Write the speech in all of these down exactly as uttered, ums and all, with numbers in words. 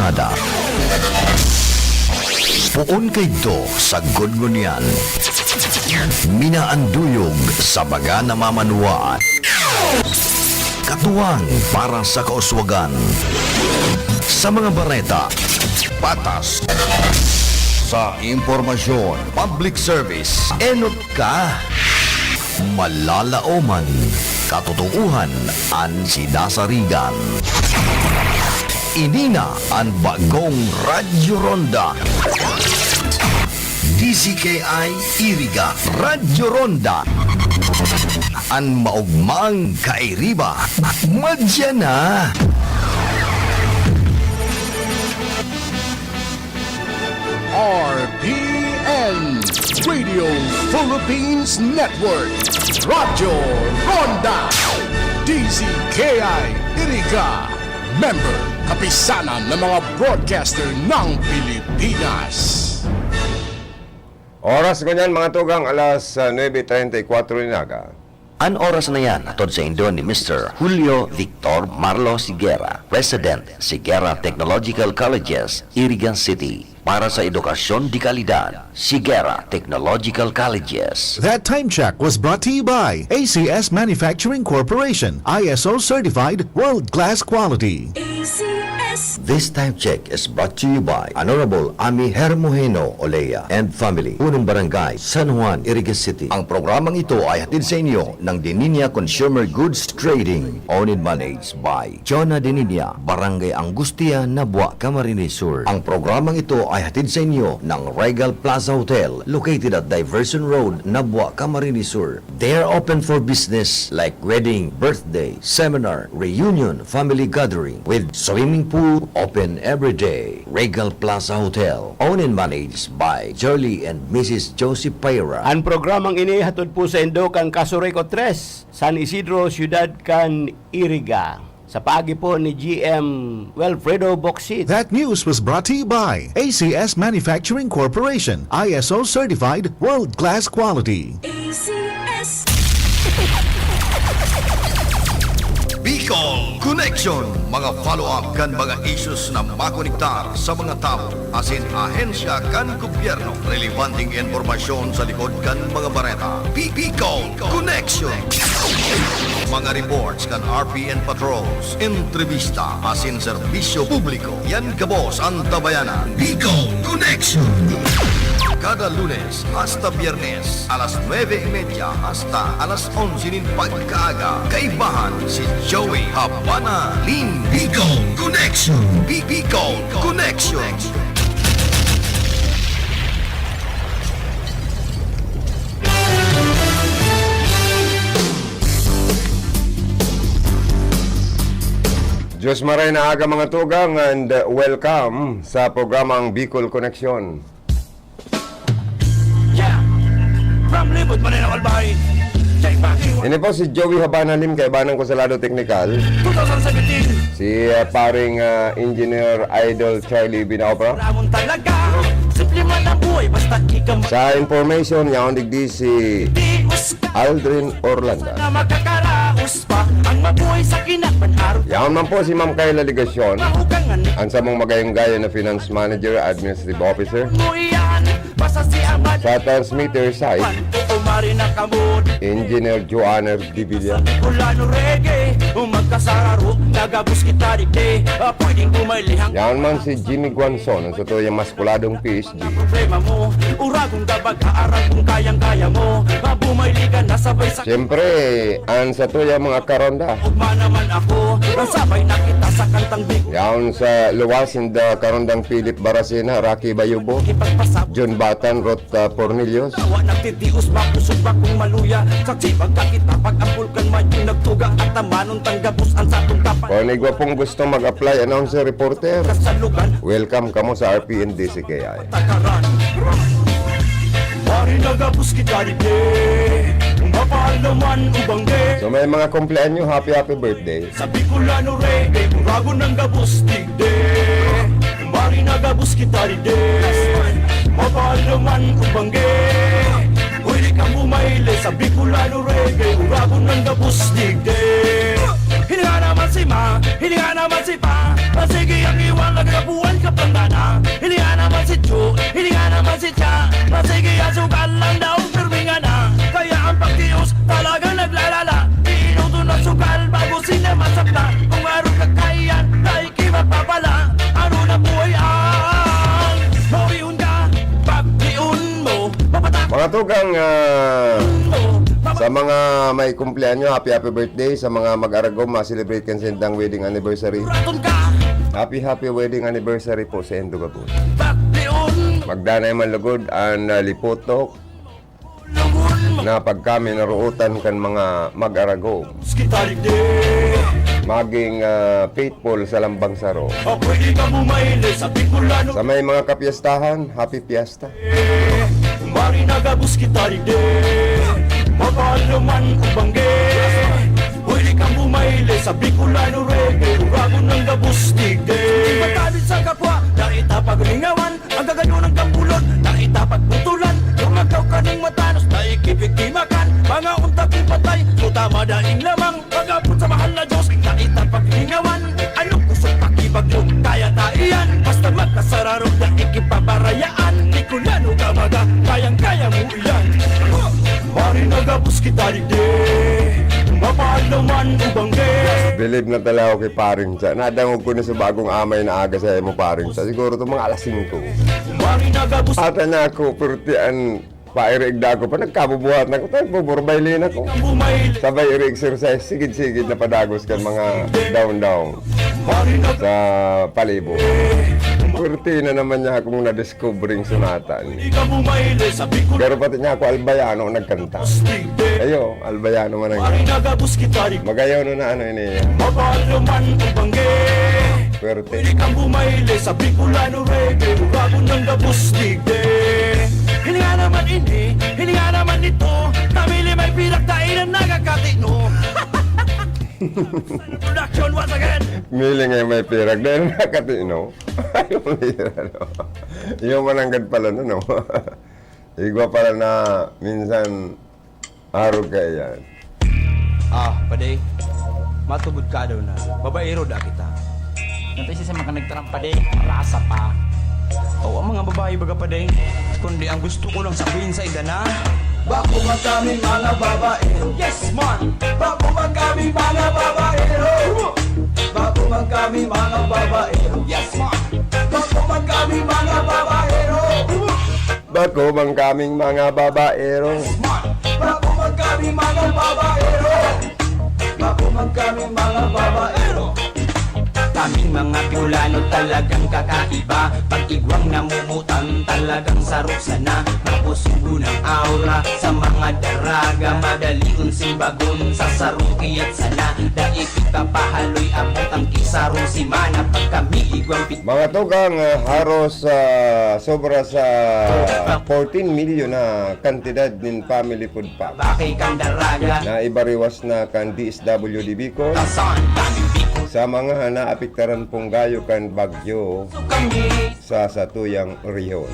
Nada. Poon kaidto sa gudngon niyan. Minaanduyog sa mga namamanwaan. Katuwang para sa kauswagan. Sa mga bareta, patas. Sa impormasyon, public service, enot ka. Malalaoman, katotoohan an sinasarigan. Ini na an bagong Radyo Ronda. D Z K I Iriga, Radyo Ronda. An maogmang kairiba, madya na. R P N, Radio Philippines Network, Radyo Ronda, D Z K I Iriga, member, kapisanan ng mga broadcaster ng Pilipinas. Oras ngunyan, mga tugang, alas, ah, nuebe treinta y cuatro nin aga. An oras na yan hatod saindo ni Mister Julio Victor Marlo Siguera, President, Siguera Technological Colleges, Iriga City. Para sa edukasyon de kalidad, Siguera Technological Colleges. That time check was brought to you by A C S Manufacturing Corporation, I S O certified, world-class quality. A C S. This time check is brought to you by Honorable Ami Hermogeno Olea and family, Punong Barangay, San Juan, Iriga City. Ang programang ito ay hatid sa inyo ng Deninia Consumer Goods Trading, owned and managed by Jonah Deninia, Barangay Angustia, Nabua, Camarines Sur. Ang programang ito ay hatid sa inyo ng Regal Plaza Hotel, located at Diversion Road, Nabua, Camarines Sur. They are open for business like wedding, birthday, seminar, reunion, family gathering with swimming pool, open every day. Regal Plaza Hotel, owned and managed by Jolly and Missus Josie Pera. An programang ini hatod po saindo kan Casureco tres, San Isidro, siyudad kan Iriga. Sa paagi po ni G M Wilfredo Bocsit. That news was brought to you by A C S Manufacturing Corporation, I S O certified, world-class quality. A C S. Bicol Connection, mga follow-up kan mga issues na makonektar sa mga tawo asin ahensya kan gobyerno. Relebanteng impormasyon sa likod kan mga bareta. Bi-, Bicol Connection. Mga reports kan R P N patrols, entrebista asin serbisyo publiko. Yan gabos an tabayanan. Bicol Connection. Kada Lunes hasta Biyernes, alas nuebe y media hasta alas onse nin pagkaaga. Kaibahan si Joey Habana Lim. Bicol Connection. Bi-, Bicol Connection. Diyos maray na aga, mga tugang, and, uh, welcome sa programang Bicol Connection. Yeah! From Libot, Manila, Albay, Jay Pacquiao. Ini po si Joey Habana Lim, kaibanan ko sa lado teknikal. Two thousand seventeen. Si, uh, paring, uh, Engineer Idol Charlie Binaobra. Ramon talaga. Simple man ang buhay, basta ikaw ma- Sa information, yaon digdi si Di us- Aldrin Orlando. Na makakaraos pa ang mabuhay sa kinaban-araw. Yaon man po si Ma'am Kayla Legacion, Mahugangan ang samong magayong-gayo na finance manager, administrative officer. Mo iyan, basta si Amad. Sa transmitter side, Pan, o mari na kamod. Engineer Joanner Divilla. Sa Bicolano reggae, o magkasararo, nagabos kita digdi. Ah, pwedeng umaylihang Yaon man si Jimmy Guanzon, ang sa tuyang mas kuladong P H D. Problema mo, uragon ka, pag-aaral kung kayang-kaya mo. Mabuhay liga na sabay sa Siyempre, ang sa tuyang mga karonda. Ugma naman ako, ang sabay na kita sa kantang big. Yaon sa luwas, inda karondang Philip Baracena, Rocky Bayubo, Ipagpasabot. John Batan, Rot, ah, Pornelius. Tawa nagtitios, makusog ba kung maluya? Sa sibag ka kita, pag ang pulkan man yung nagtuga, at tamanon tanggabos ang satong kapan. Kung igwa pong gusto mag-apply, announcer, reporter, Kasalugan. Welcome kamo sa R P N D C K I. Takaran. Mari nagabos kita digdi. Mapahal naman ubang di. So, may mga kumpleanyo, happy, happy birthday. Sa Bicolano reggae, uragon ang gabos digdi. Mari nagabos kita digdi. Mapahal naman ubang di. Pwede kang bumayle sa Bicolano reggae, uragon ang gabos digdi. Hininga naman si Ma, hininga naman si Pa. Ah, sige, ang iwan, lagay ang buwan. Tugang, ah, sa mga may kumpleanyo, happy, happy birthday. Sa mga mag-aragom, ma-celebrate kan sindang wedding anniversary. Happy, happy wedding anniversary po sa indo gabos. Magdanay man lugod an, ah, liputok na pagkaminaruotan kan mga mag-aragom. Maging, ah, faithful sa lambang saro. Sa may mga kapiestahan, happy fiesta. Mari na gabos kita digdi, mapaalaman o banggi. Pwede kang bumaile sa Bicolano reggae, uragon ng gabos digdi. Matabit sa kapwa, dahil tapag ringawan, ang gagayon ng gambulon, dahil tapag butulan, lumagaw ka ng matanos, dahil kipit kimakan, mga untak yung patay, so tama daing lamang. Pag-abot sa mahal na Diyos, kita itang paglingawan. Anong kusog pakibagyo, kaya ta iyan. Basta matasararo na ikipabarayaan. Bicolano ka maga, kayang-kaya mo iyan. Mari na gabos kita digdi, mapaalaman o banggi. Bilib na talaga ako kay Paring Cha. Nadangog ko na sa bagong amay na aga sa imo, Paring Cha. Siguro to mga alas singko. Mari na gabos. Ata na ako, purtian. Pairi igda ko pa, nagkabubuhat na ko, nagbuburbay na ko. Sabay iri exercise, sigid-sigid na padagos kan mga daon-daon sa palibot. Pwerte na naman niya akong na-discovering sunatan. Pero pati niya ako, Albayano, nagkanta. Ayo, Albayano man ang magayon na ano ini. Pwerte. Pwede kang bumaile sa Bicolano reggae, uragon ng gabos digdi. Hilinga naman ini, hilinga naman ito, tamili may pirak dai na nagakatino. Production once again. Mili nga may pirak dai na nagakatino. Ay, mali yan, ano? Yung mananggad pala na, no? Igwa pala na minsan Arog kaiyan. Ah, padi, matubod ka daw na babaero da kita. Natay siya sa mga nagtaram, padi, marasa pa. O, ang mga babae baga, padi, kundi ang gusto ko lang sabihin sa ida na, bako man kami mga babaero. Yes, man! Bako man kami mga babaero. Bako man kami mga babaero. Yes, man! Bako man kami mga babaero. Bako man kaming mga babaero. Bako man kami mga babaero. Bako man kami mga babaero. Kaming mga Bicolano talagang kakaiba. Pag igwang namumutan, talagang sarok sana. Mapusugo ng aura sa mga daraga. Madali unsing bagon sa sarong kiyat sana. Dai kita pahaloy abot ang kisarong simana. Pag kami igwang Mga tugang, ah, haros, ah, sobra sa fourteen million na kantidad nin family food pack na ibariwas na kan D S W D Bicol sa mga naapektaran pong gayo kan bagyo sa satuyang rehiyon.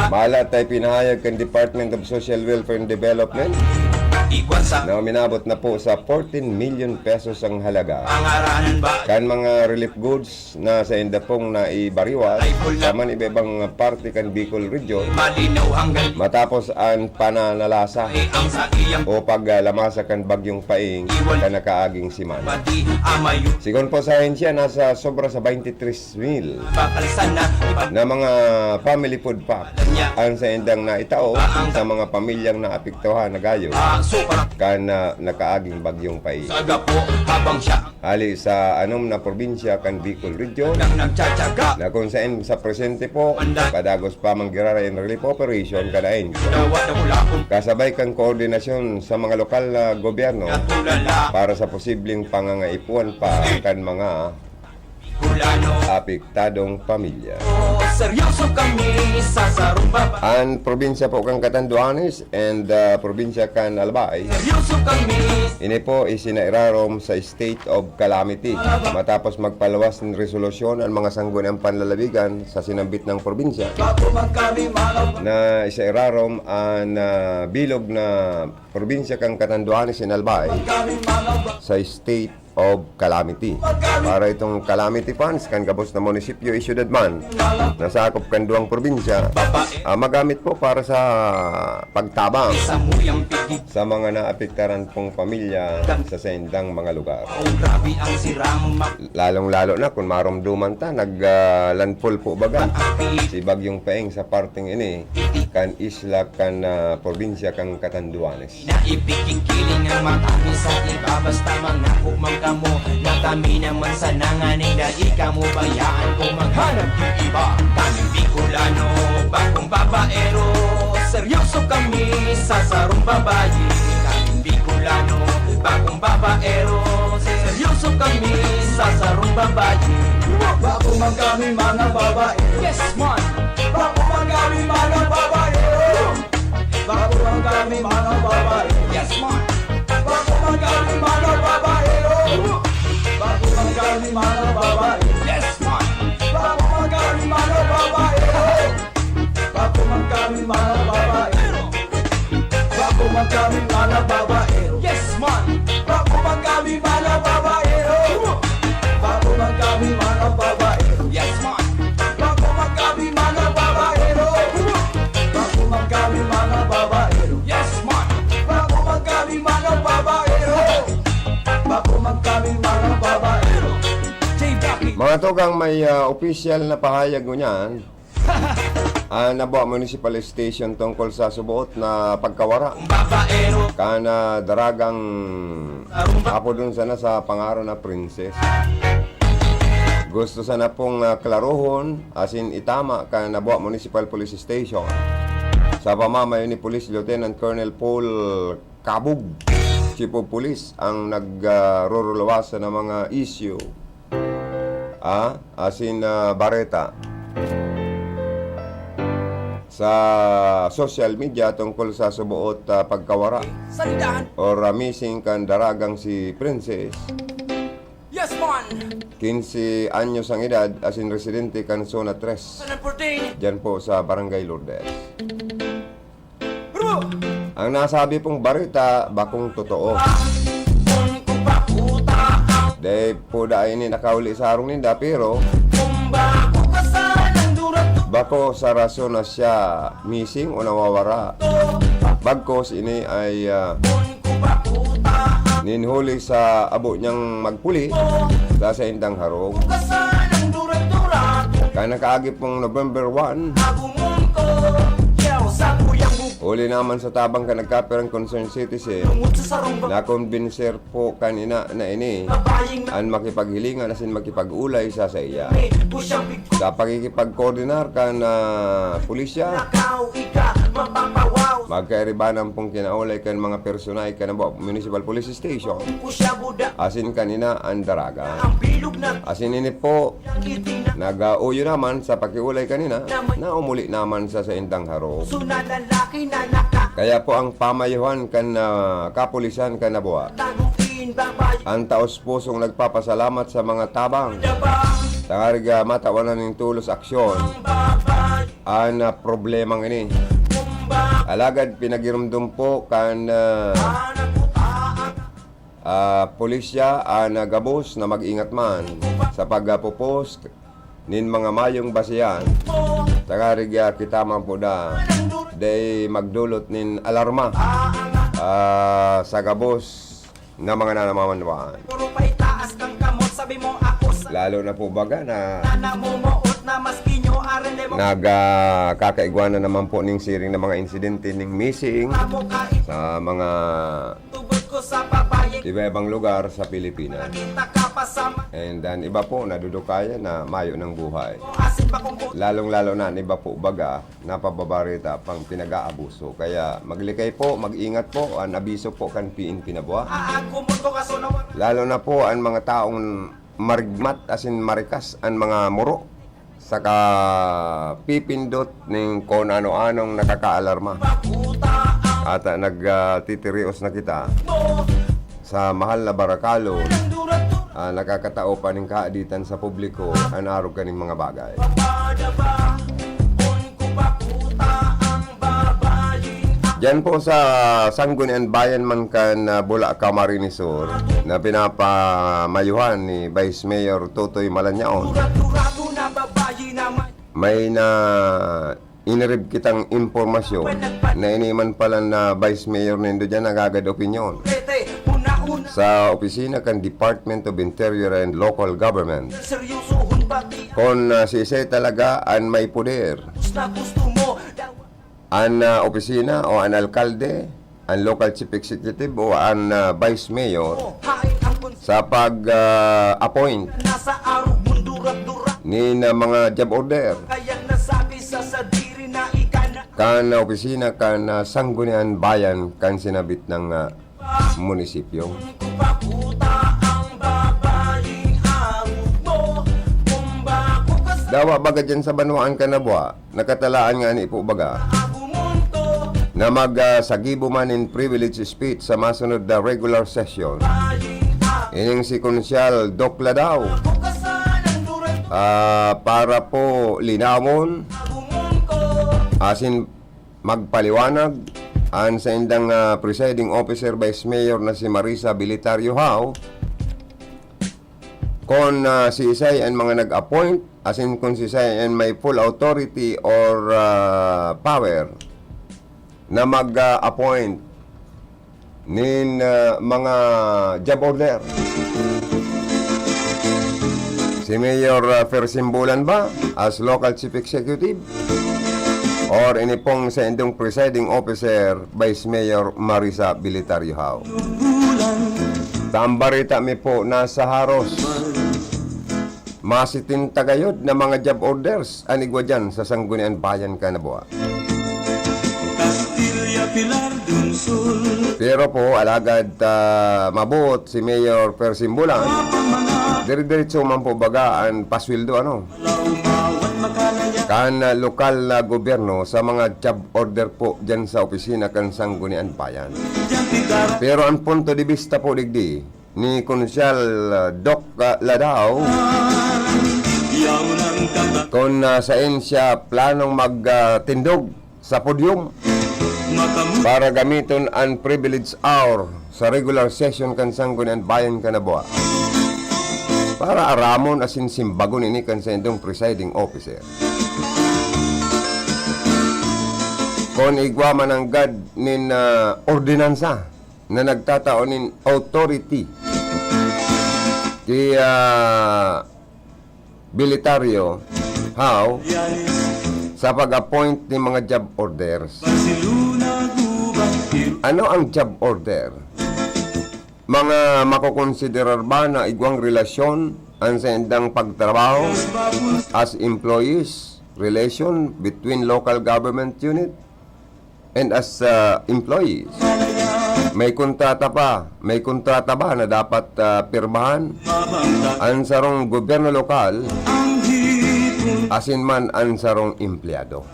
Malat ay pinahayag kan Department of Social Welfare and Development na uminabot na po sa fourteen million pesos ang halaga kan mga relief goods na sainda pong naibariwas sa man iba-ibang parte kan Bicol Region matapos an pananalasa o paglamasa kan Bagyong Paeng kan nakaaging semana. Sigon po sa ahensya, nasa sobra sa twenty-three mil na mga family food pack ang saindang naitao sa mga pamilyang naapektuhan na gayo kan, ah, nakaaging Bagyong Paeng. Hali sa anom na probinsya kan Bicol Region, na kung saen sa presente po, padagos pa man giraray an relief operation kan ahensya, kasabay kan koordinasyon sa mga lokal na gobyerno para sa posibleng pangangaipuhan pa kan mga apektadong pamilya. Seryoso kami sa sarong baba- An probinsya po kan Catanduanes and, ah, probinsya kan Albay. Seryoso kami. Ini po isinairarom sa state of calamity matapos magpaluwas nin resolusyon an mga sangguniang panlalawigan sa sinambit na probinsya na isairarom an, ah, bilog na probinsya kan Catanduanes and Albay sa state of Calamity. Para itong calamity funds kan gabos na munisipyo y syudad man na sakop kan duwang probinsya, ah, magamit po para sa pagtabang sa mga naapektaran pong pamilya sa saindang mga lugar. Lalong-lalo na kung maromdoman ta, nag, ah, landfall po baga si Bagyong Paeng sa parteng ini kan isla kan, ah, probinsya kan Catanduanes. Na ipigkikiling ang mata, minsan iba basta mangako man kamo. Na kami naman sana nganing dai kamo bayaan ko maghanap yung iba. Kami Bicolano, bakong babaero, seryoso kami sa sarong babae. Kami Bicolano, bakong babaero, seryoso kami sa sarong babae. Bako man kami mga babae. Yes, man! Bako man kami mga babae. Bako man kami mga babae. Yes, man! Bako man kami mga babae. Bako man kami mga babae. Yes, man! Bako man kami mga babae. Bako man kami mga babae. Bako man kami mga babae. Yes, man! Bako man kami mga babae. Bako man kami mga babae. Yes, man! Bako man kami mga babae. Bako man kami mga babae. Yes, man! Bako man kami mga babae. Bako man kami mga babae. J Ducky. Mga tugang, may, ah, opisyal na pahayag ngunyan ang Nabua Municipal Station tungkol sa suboot na pagkawara Babaero. Kan, ah, daragang Arumba. Apodon sana sa pangaran na Princess. Gusto sana pong, ah, klarohon, asin itama kan Nabua Municipal Police Station sa pamamayo ni Police Lieutenant Colonel Paul Kabug, Chief of Police, ang nag, ah, ruruluwas sa mga isyu, ah, asin, ah, bareta sa social media tungkol sa suboot, ah, pagkawara Salidahan. Or, ah, missing kan daragang si Princess. Yes, man! Quince anyos ang edad, asin residente kan Zona tres. San Fortin. Diyan po sa Barangay Lourdes. Bro! Ang nasabi pong bareta, bakong totoo. Dai po dai ini nakauli sa harong ninda, pero bako sa rason na siya missing o nawawara. Bagkos ini ay, ah, nin huli sa abo niyang magpuli sa saindang harong. Kan nakaagi pong November one, huli naman sa tabang kan nagkapirang concerned citizen, nakumbinser po kan ina na ini an makipaghilingan asin makipag-olay sa saiya. Sa pakikipagkoordinar kan, ah, pulisya, magkairibanan pong kinaolay kan mga personay kan Nabua Municipal Police Station asin kan ina an daraga. Asin ini po, nag-uuyo naman sa pakiolay kan ina na umuli naman sa saindang harong. Kaya po ang pamayuhan kan, ah, kapulisan kan Nabua, an taos pusong nagpapasalamat sa mga tabang tangarig, ah, matawan na nin tolos aksyon an, ah, problemang ini. Alagad pinagiromdom po kan, ah, ah, pulisya an, ah, gabos na mag-ingat man sa pagpopos nin mga mayong basehan, tangarig, ah, kita man po na dai magdolot nin alarma, ah, sa gabos na mga nanamamanwaan. Puro pa itaas kang kamot, sabi mo ako sa Lalo na po baga na na namumuot na mas kinyo, arende mo nag, ah, kakaigwa na naman po ning siring na mga insidente ning missing sa mga Tubod ko sa babae. Iba-ibang lugar sa Pilipinas. Nakita ka pa sa ma- And then, iba po, nadudukayan na mayo ng buhay. Asin pa kung bu- Lalong-lalo na, an iba po, baga, napababareta pang pinag-aabuso. Kaya maglikay po, mag-ingat po, an abiso po kan P N P Nabua. Aagumon ko kaso na wala. Lalo na po an mga taong marigmat asin marikas an mga muro, saka pipindot ning kon ano-anong nakakaalarma. At, ah, nag, ah, titirios na kita sa mahal na barakalon, ah, nakakatao pa ning kaaditan sa publiko an arog kaning mga bagay. Yan po sa Sangguniang Bayan man kan, ah, Bula, Camarines Sur, na pinapamayuhan ni Vice Mayor Totoy Malanyaon. May na inirib kitang impormasyon na ini man pala na Vice Mayor nindo diyan nagagad opinyon sa opisina kan Department of Interior and Local Government. Kun, ah, siisay talaga an may poder, an, ah, opisina o an alkalde, an local chief executive o an, ah, vice mayor sa pag, ah, appoint nin, ah, mga job order kan opisina kan, ah, Sangguniang Bayan kan sinabit na, ah, munisipyo. Dawa baga diyan sa banwaan kan Nabua, nakatalaan ngani po baga na mag, ah, sagibo man nin privilege speech sa masunod na regular session ining si Konsyal Doc Ladao, ah, para po linawon asin magpaliwanag an saindang, ah, presiding officer vice mayor na si Marisa Bilitario Hao, kun, ah, siisay an mga nag-appoint, asin kun siisay an may full authority or, ah, power na mag, ah, appoint nin, ah, mga job order. Si Mayor, ah, Fer Simbulan ba as local chief executive? Or ini pong saindong presiding officer, Vice Mayor Marisa Bilitario Hao? Ta an bareta mi po nasa haros masitinta gayod na mga job orders an igwa diyan sa Sangguniang Bayan kan Nabua. Pero po, alagad, ah, mabuot si Mayor Fer Simbulan, dire-diretso man po baga an pasweldo, ano? Kan, ah, lokal na gobyerno sa mga job order po diyan sa opisina kan Sangguniang Bayan. Pero ang punto de vista po digdi ni Konsyal, ah, Doc, ah, Ladao, kun, ah, saen siya planong mag, ah, tindog sa podium para gamiton an privilege hour sa regular session kan Sangguniang Bayan kan Nabua, para aramon asin simbagon ini kan saindong presiding officer. Kun igwa man nanggad nin, ah, ordinansa na nagtatao nin authority ki, ah, Bilitario Hao sa pag-appoint nin mga job orders. Ano ang job order? Mga makokonsiderar ba na igwang relasyon an saindang pagtrabaho as employees, relation between local government unit and as, ah, employees? May kontrata pa, may kontrata ba na dapat, ah, pirmahan an sarong gobyerno lokal asin man an sarong empleyado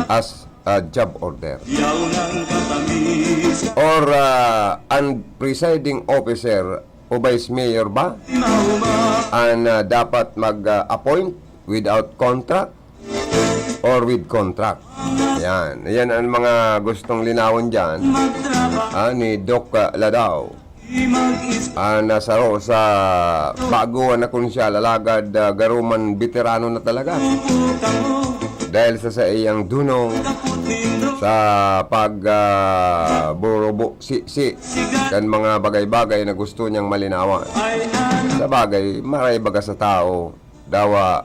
as, ah, job order? Or, ah, an presiding officer o vice mayor ba an, ah, dapat mag, ah, appoint without contract or with contract? Yan. Yan ang mga gustong linawon dyan, ah, ni Doc, ah, Ladao. Ah, nasaro sa baguhan na konsyal, alagad, ah, garo man beterano na talaga. Dahil sa saiyang dunong sa pag, ah, burubo-sisi kan mga bagay-bagay na gusto niyang malinawan. Sa bagay, maray baga sa tao, dawa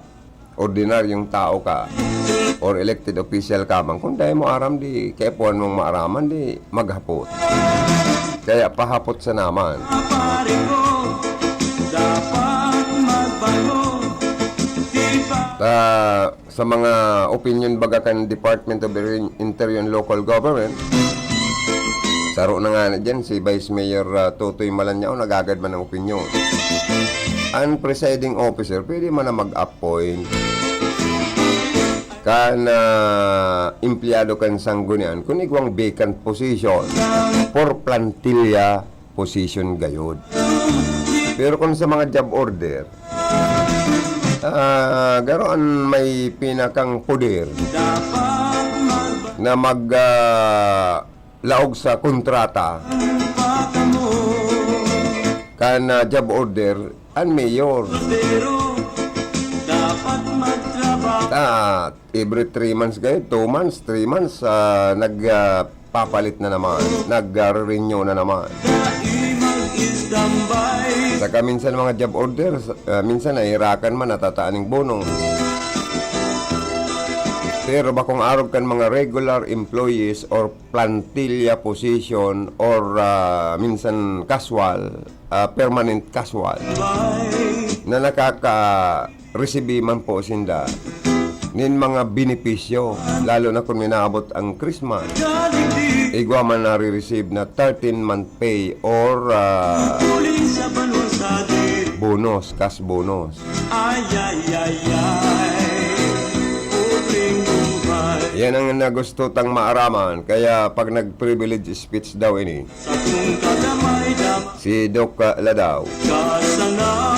ordinaryong tao ka or elected official ka man, kung dai mo aram, di kaipuhan mong maaraman, di maghapot. Kaya pahapot sana man. Ta, sa mga opinion baga kan Department of Interior and Local Government, saro na nga na dyan si Vice Mayor, ah, Totoy Malanyaon, nagagad man ang opinion. Ang presiding officer, pwede man na mag-appoint kan, ah, empleyado kan Sanggunian kun igwang vacant position for plantilla position gayod. Pero kung sa mga job order, ah, garo an may pinakang poder na mag, ah, laog sa kontrata kan, ah, job order an mayor. Ta, every three months gayon, two months, three months, ah, nag, ah, papalit na naman, nag, ah, re-renew na naman. Saka minsan mga job orders, ah, minsan nahihirakan man, natataan ning bonus. Pero bakong arog kan mga regular employees or plantilla position or, ah, minsan casual, ah, permanent casual na nakaka-resibi man po sinda nin mga benepisyo, lalo na kung minaabot ang Christmas. Igwa man nare-receive na thirteen-month pay or, ah, bonus, cash bonus. Yan ang nagusto tang maaraman. Kaya pag nag-privilege speech daw ini, si Doc, ah, Ladaw,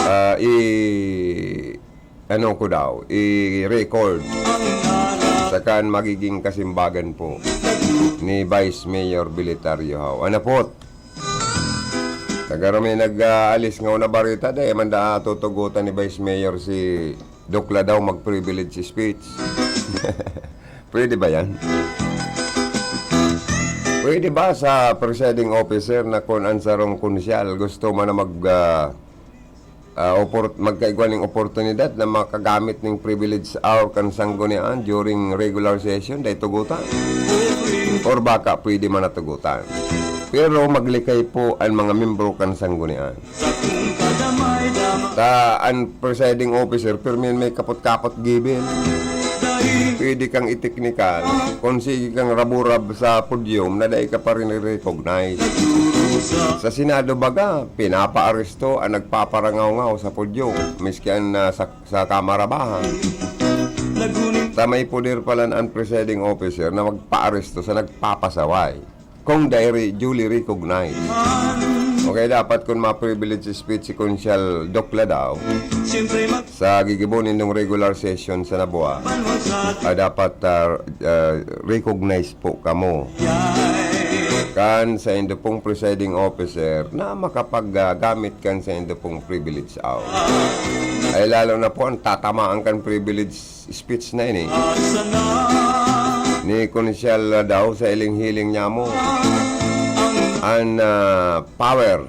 ah, i-, ano ko daw, i-record. Saka magiging kasimbagan po ni Vice Mayor Bilitario Hao. Ano po? Taga may nag-aalis nga na barita, dai man da tutugutan ni Vice Mayor si Doc Ladaw mag-privilege speech. Pwede ba yan? Pwede ba sa presiding officer na kun an sarong konsyal gusto man na mag, ah, ah, opor-, magkaigwa ning oportunidad na makagamit ning privilege hour kan sanggunian during regular session, dai tugutan? Or baka pwede man natugutan? Pero maglikay po ang mga membro kan sanggunian. Ta, an presiding officer, pirmi may kapot-kapot gibil. Pwede kang iteknikal. Kung sige kang raburab sa podium, na dai ka pa rin i-recognize. Sa Senado baga, pinapaaresto ang nagpaparangaw-ngaw sa podium, miski ang, ah, sa, sa Kamara baha. Sa may poder pala ang presiding officer na magpaaresto sa nagpapasaway. Kung dai re-, duly recognized. Okay, dapat kun ma-privilege speech si Konsyal Doc Ladaw sa gigibo nindong regular session sa Nabua, ah, dapat, ah, ah, recognize po kamo kan saindo pong presiding officer na makapaggamit kan saindo pong privilege hour. Ay lalo na po ang tatamaan kan privilege speech na ini ni Konsyal daw sa hiling-hiling niya mo. An, ah, power.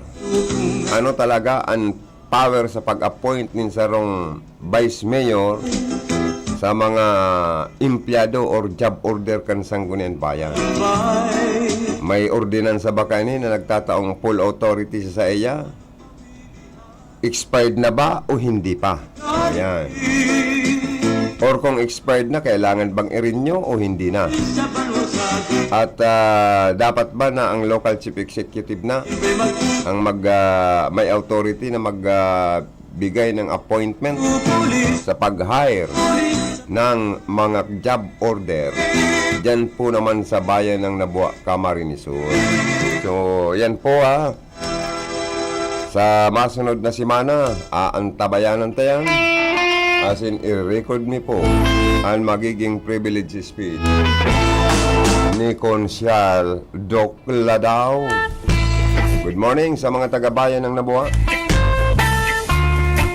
Ano talaga an power sa pag-appoint nin sarong vice mayor sa mga empleyado or job order kan Sangguniang Bayan? May ordinansa ba kaini na nagtataong full authority sa saiya? Expired na ba o hindi pa? Ayan. Or kung expired na, kailangan bang i-renew o hindi na? At, ah, dapat ba na ang local chief executive na ang mag, ah, may authority na mag, ah, bigay ng appointment sa pag-hire ng mga job order diyan po naman sa bayan ng Nabua, Camarines Sur? So, yan po, ah. Sa masunod na semana, aantabayanan ta yan. As in, i-record mi po ang magiging privilege speech ni Konsyal Doc Ladaw. Good morning sa mga taga-bayan ng Nabua.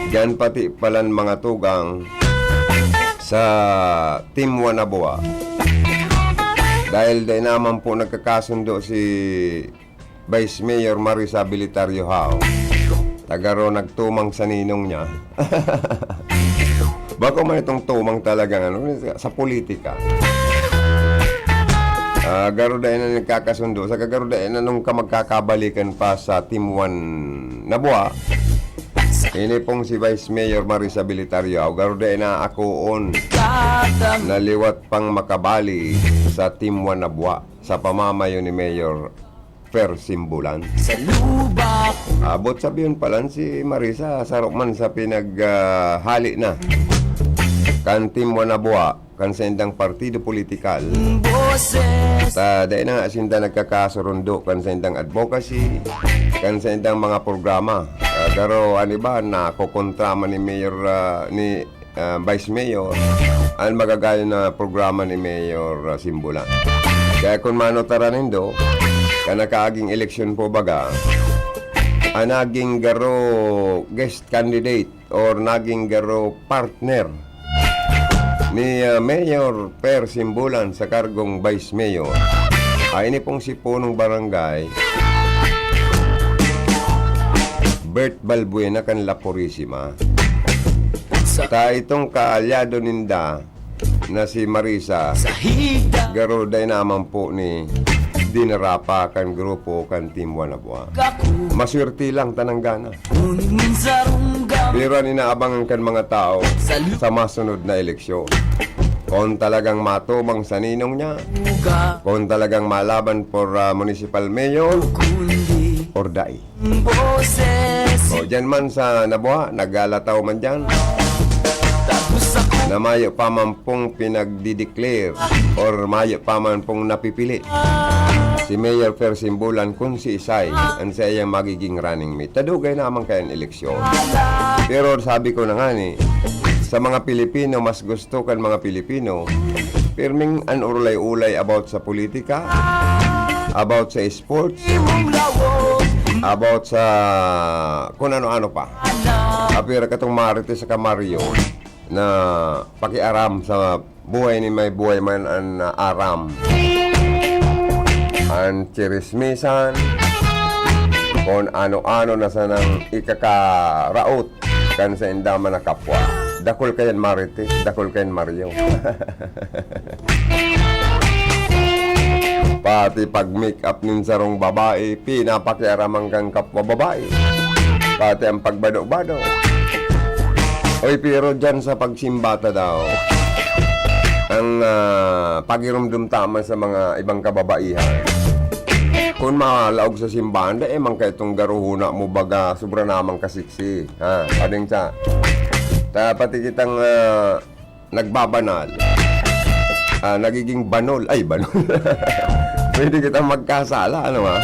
Diyan pati palan mga tugang sa Team One Nabua. Dahil dai naman po nagkakasundo si Vice Mayor Marisa Bilitario Hao. Tagaro nagtumang sa ninong niya. Bako man itong tumang talagang ano, sa politika. Ah, garo dai na nagkakasundo. Sa garo dai na nung ka magkakabalikan pa sa Team One Nabua. Ini pong si Vice Mayor Marisa Bilitario Hao. Garo dai na akoon na liwat pang makabali sa Team One Nabua sa pamamayo ni Mayor Fer Simbulan. Sa lubak. Abot sabiyon pa lang si Marisa, saro man sa pinag, ah, hali na kan Team One Nabua, kan sa indang partido politikal. Boses. Ta, dai na nga sinda nagkakasurundo kan sa indang advocacy, kan sa indang mga programa. Ah, pero ano ba, nakokontra man ni Mayor, ah, ni ah, Vice Mayor, ang magagayon na programa ni Mayor, ah, Simbulan. Kaya kung manotaran nindo, An nakaaging eleksyon po baga, an naging garo guest candidate or naging garo partner ni, ah, Mayor Per Simbulan sa kargong Vice Mayor, ay ini pong si Punong Barangay, Bert Balbuena kan La Purisima. Ta itong kaalyado ninda na si Marisa, garo dai naman po ni dinarapa kan grupo kan Team Wanabua. Maswerte lang tanang gana. Pero an inaabangan kan mga tao sa masunod na eleksyon, kung talagang matubang sa ninong niya, kung talagang malaban for, ah, municipal mayor, or dai. O, dyan man sa Nabua, nagalataw man dyan, na mayo pa man pong pinagdi-declare or mayo pa man pong napipili si Mayor Fer Simbulan kung si Isay an saiyang magiging running mate. Tadugay naman kaya an eleksyon. Pero sabi ko na nga ni, sa mga Pilipino, mas gusto kan mga Pilipino, pirming an urulay-ulay about sa politika, about sa sports, about sa kung ano-ano pa. Apira katong Marites saka Mario na pakiaram sa buhay ni may buhay man an, ah, aram. An chirismisan, kung ano-ano na sanang ikakaraot kan sainda man na kapwa. Dakul kayan Marites, dakul kayan Mario. Pati pag-make up nin sarong babae, pinapakiaraman kan kapwa babae. Pati ang pagbado-bado. Oy, pero dyan sa pagsimba ta daw, ang, ah, pagirumdom ta man sa mga ibang kababaihan. Kun malaog sa simbahan, dai man kaitong garuhona mo baga sobra namang kasiksi. Ha, ading sa, ta pati kitang, ah, nagbabanal, ah, nagiging banol. Ay, banol. Pwede kitang magkasala, ano ba?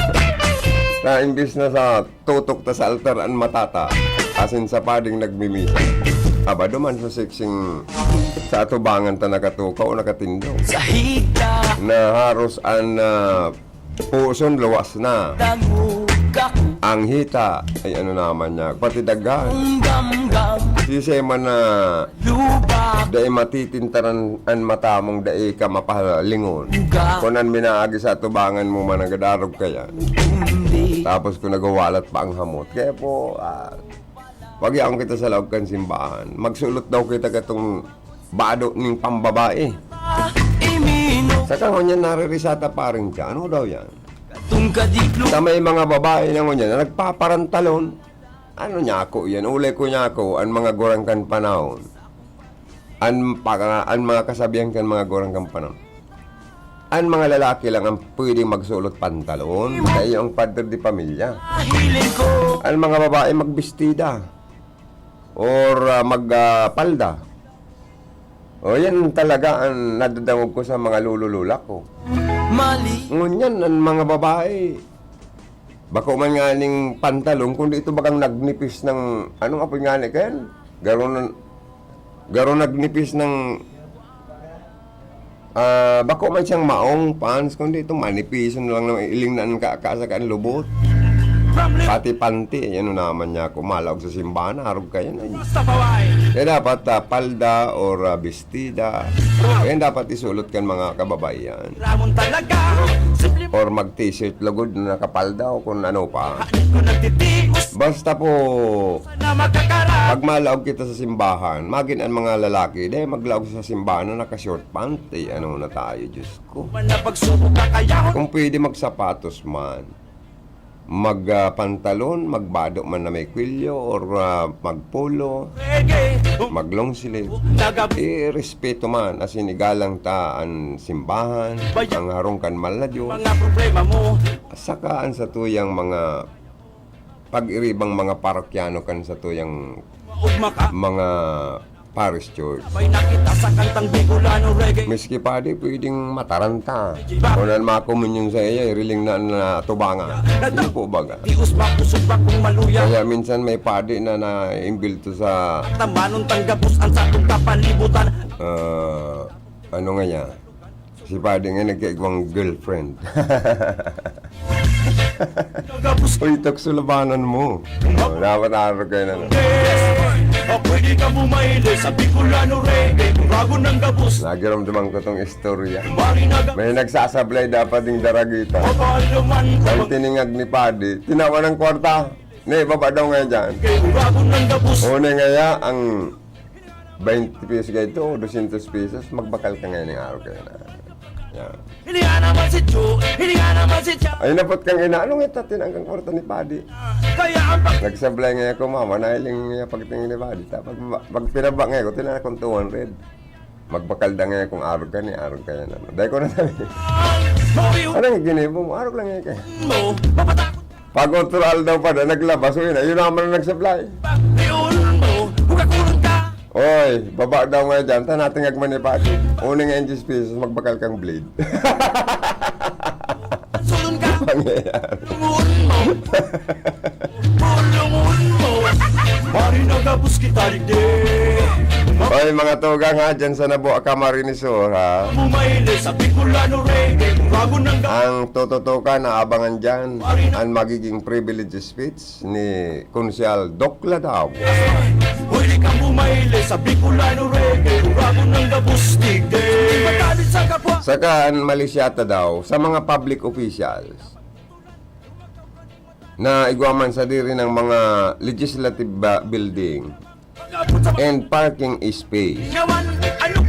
Na imbis na sa tutok ta sa altar an mata ta, asin sa pading nagmimisa. Aba, duman sa siksing sa atubangan ta nakatukaw o nakatindog. Na haros an, ah, puson luwas na. Ang hita, ay ano naman niya, pati dagan. Sisay man na dai matitintaran an mata mong dai ka mapalingon. Kun an minaagi sa atubangan mo man nagadarog kaya. Tapos kung nagwawalat pa ang hamot. Kaya po, ah, pagyakon kita sa laog kan simbahan. Magsulot daw kita katong bado ning pambabae. Saka ngunyan naririsata pa rin ka. Ano daw yan? Sa may mga babae na ngunyan na nagpaparantalon. Ano niya ako yan? Ulay ko niya ako, ang mga gurang kan panahon. An paka-, an mga kasabihan kan mga gurang kan panahon. An mga lalaki lang ang pwedeng magsulot pantalon. Kaya ang padre de pamilya. An mga babae magbestida. Or, ah, mag, ah, palda. O, yan talaga ang nadadangog ko sa mga lolo-lola ko. Ngunyan, ang mga babae, bako man nganing pantalon, kundi ito bagang nagnipis ng, anong apoy ngani kayan? Garo na, garo nagnipis ng, ah, bako man siyang maong pants, kundi itong manipison lang na iling na ang ka-, kasakaan lubot. Pati panty, ay ano naman niya ako, malaog sa simbahan, arog kayo na yun. Kaya dapat, ah, palda or, ah, bestida. Kaya dapat isulot kan mga kababaihan. Or mag-t-shirt lugod na nakapalda o kung ano pa. Basta po, pag malaog kita sa simbahan, magin ang mga lalaki, dahil maglaog sa simbahan na naka-short pant, eh, ano na tayo, Diyos ko. Kung pwede, magsapatos man. Mag, ah, pantalon, magbado man na may kwelyo, or, ah, magpolo, mag-long sleeve. Irespeto man, asin igalang ta an simbahan, ang harong kan mahal na Diyos. Saka an satuyang mga pag-iribang mga parokyano kan satuyang mga parish church. Miski padi, pwedeng mataranta. Kung an mga komunyon sa iya, iriling na, na tubangan. Hindi po baga. Kaya minsan may padi na naimbento sa, ah, ano nga yan? Si Padi nga nagkaigwang girlfriend. Uy, tukso labanan mo. Oh, dapat araw kayo na. Ako'y di ka bumaile sa Bicolano reggae, kuragon ng gabos. Nagiramdaman ko tong istorya. Marinaga. May nagsasablay dapat ding daragita. Papaluman ko. Ang tiningag ni Padi, tinawa ng kwarta. Ne, baba daw nga dyan. Kay kuragon ng gabos. Una nga ya, ang twenty pesos kayo ito, o dosyentos pesos, magbakal ka ngayon ng araw kayo na. Yan. Hindi nga naman si Chu, hindi nga naman si Cha. Ay, napot kang ina, anong itatin ang kang kwarta ni Padi? Kaya ang pag- Nagsablay nga ako, mama, nahiling niya pagtingin ni Padi. Ta, pag, pag pinaba nga ako, tinanakon two hundred. Magbakal da nga akong arog ka ni, arog ka yan, ano. Dahil ko na sabi, Mori anong ginibo mo? Arog lang yan kaya. Mo, mapatakot. Pag otro aldaw pa na, naglabas, uy na, yun naman ang nagsablay. Pag-iul mo, hugakulong ka. Oy, baba daw nga dyan, ta natingag man ni Padi. Uning nga diyes pesos, magbakal kang blade. Sulon ka. Pangyayari. Lungon mo. Lungon mo. Mari nagabos kita digdi. Oy, mga tugang ha, dyan sa Nabo, Camarines Sur, ha? Mumaili sa Bicolano reggae, bago nang ga- Ang tututukan, naabangan dyan, ang magiging privilege speech ni Konsyal Doc Ladao. Huli kang bumaile sa Bicolano reggae, urabon ng gabos, digdi. Matalit sa kapwa. Saka an mali siya ta daw sa mga public officials na igwa man sadiri ng mga legislative ba-, building and parking space. Yawan, ano?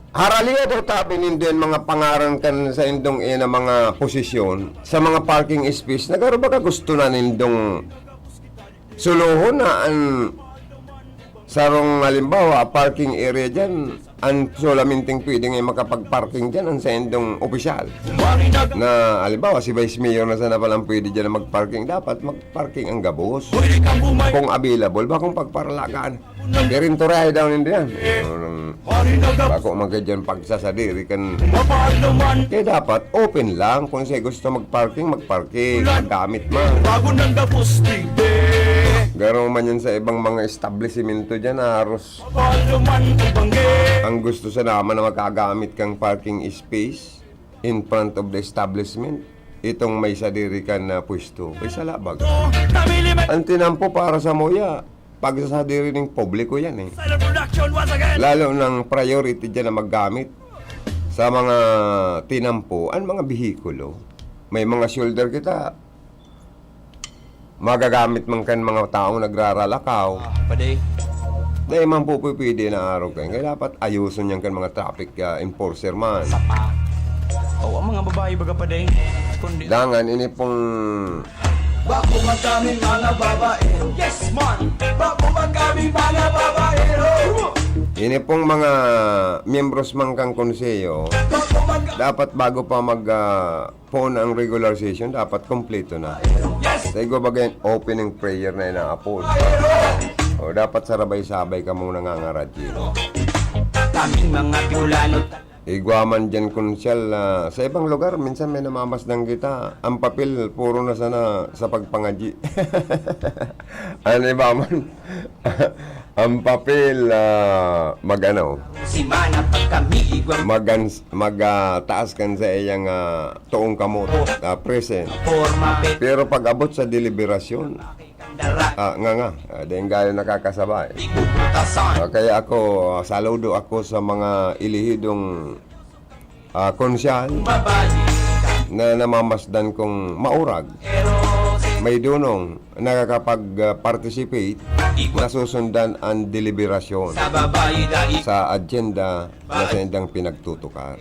Haraliya daw tabi nindo yan mga pangaran kan sa indong ina mga posisyon sa mga parking space. Nagaro ba ka gusto na nindong suluhon na an sarong halimbawa, parking area dyan, an solamenting pwede nga makapag-parking dyan, an sa indong opisyal. Na halimbawa, si Vice Mayor na sana palang pwede dyan na mag-parking. Dapat mag-parking ang gabos. Kung available, ba kung pagparalagaan. Pero yung turahe daw nindo yan. Bako magka dyan pagsasadiri kan. Kaya dapat open lang. Kung siya gusto mag-parking, mag-parking. Magamit man. Bago nang gabos, tigde. Garo man yan sa ibang mga establisimento dyan, haros. Ang gusto sa naman na makagamit kang parking space in front of the establishment, itong may sadiri ka na pwesto, may sala baga. Ang tinampo para sa muya, pagsasadiri ning publiko yan eh. Lalo nang priority dyan na maggamit sa mga tinampo, ang mga behikulo. May mga shoulder kita, magagamit man kan mga taong nagraralakaw. Ah, pwede. Dahil man po pwede na araw kayo. Kaya dapat ayuson yan kan mga traffic, ah, enforcer man. Sa pa. O, ang mga babae baga pa din. Kundi Dangan, ini pong Bako man kami mga babae. Yes, man! Bako man kami mga babae, oh! Ini pong mga miyembros man kang konseyo, Bako man ka- dapat bago pa mag, ah, phone ang regular session, dapat kompleto na. Yes! Sa igwa bagay, opening prayer na inaapod. O, dapat sarabay-sabay ka mong nangangaradyo. Kaming mga Bicolano. Igwa man dyan, Konsyal, ah, sa ibang lugar, minsan may namamasdan kita. Ang papel, puro na sana sa pagpangadyi. Ano iba man? Ang papel, ah, mag-ano? Simana pag kami igwa. Magans-, mag, ah, taas kan sa iyang, ah, toong kamot, ah, present. Forma pe- Pero pag abot sa deliberasyon, Dara- ah, nga, nga, ah, di nga yun nakakasabay. Di ko butasan. Ah, kaya ako, ah, saludo ako sa mga ilihidong, ah, konsyal Babae. Na namamasdan kong maurag, Pero may dunong, nakakapag-participate, Igwa. Nasusundan ang deliberasyon Sa babae, dai. Sa agenda na sa indang pinagtutukar.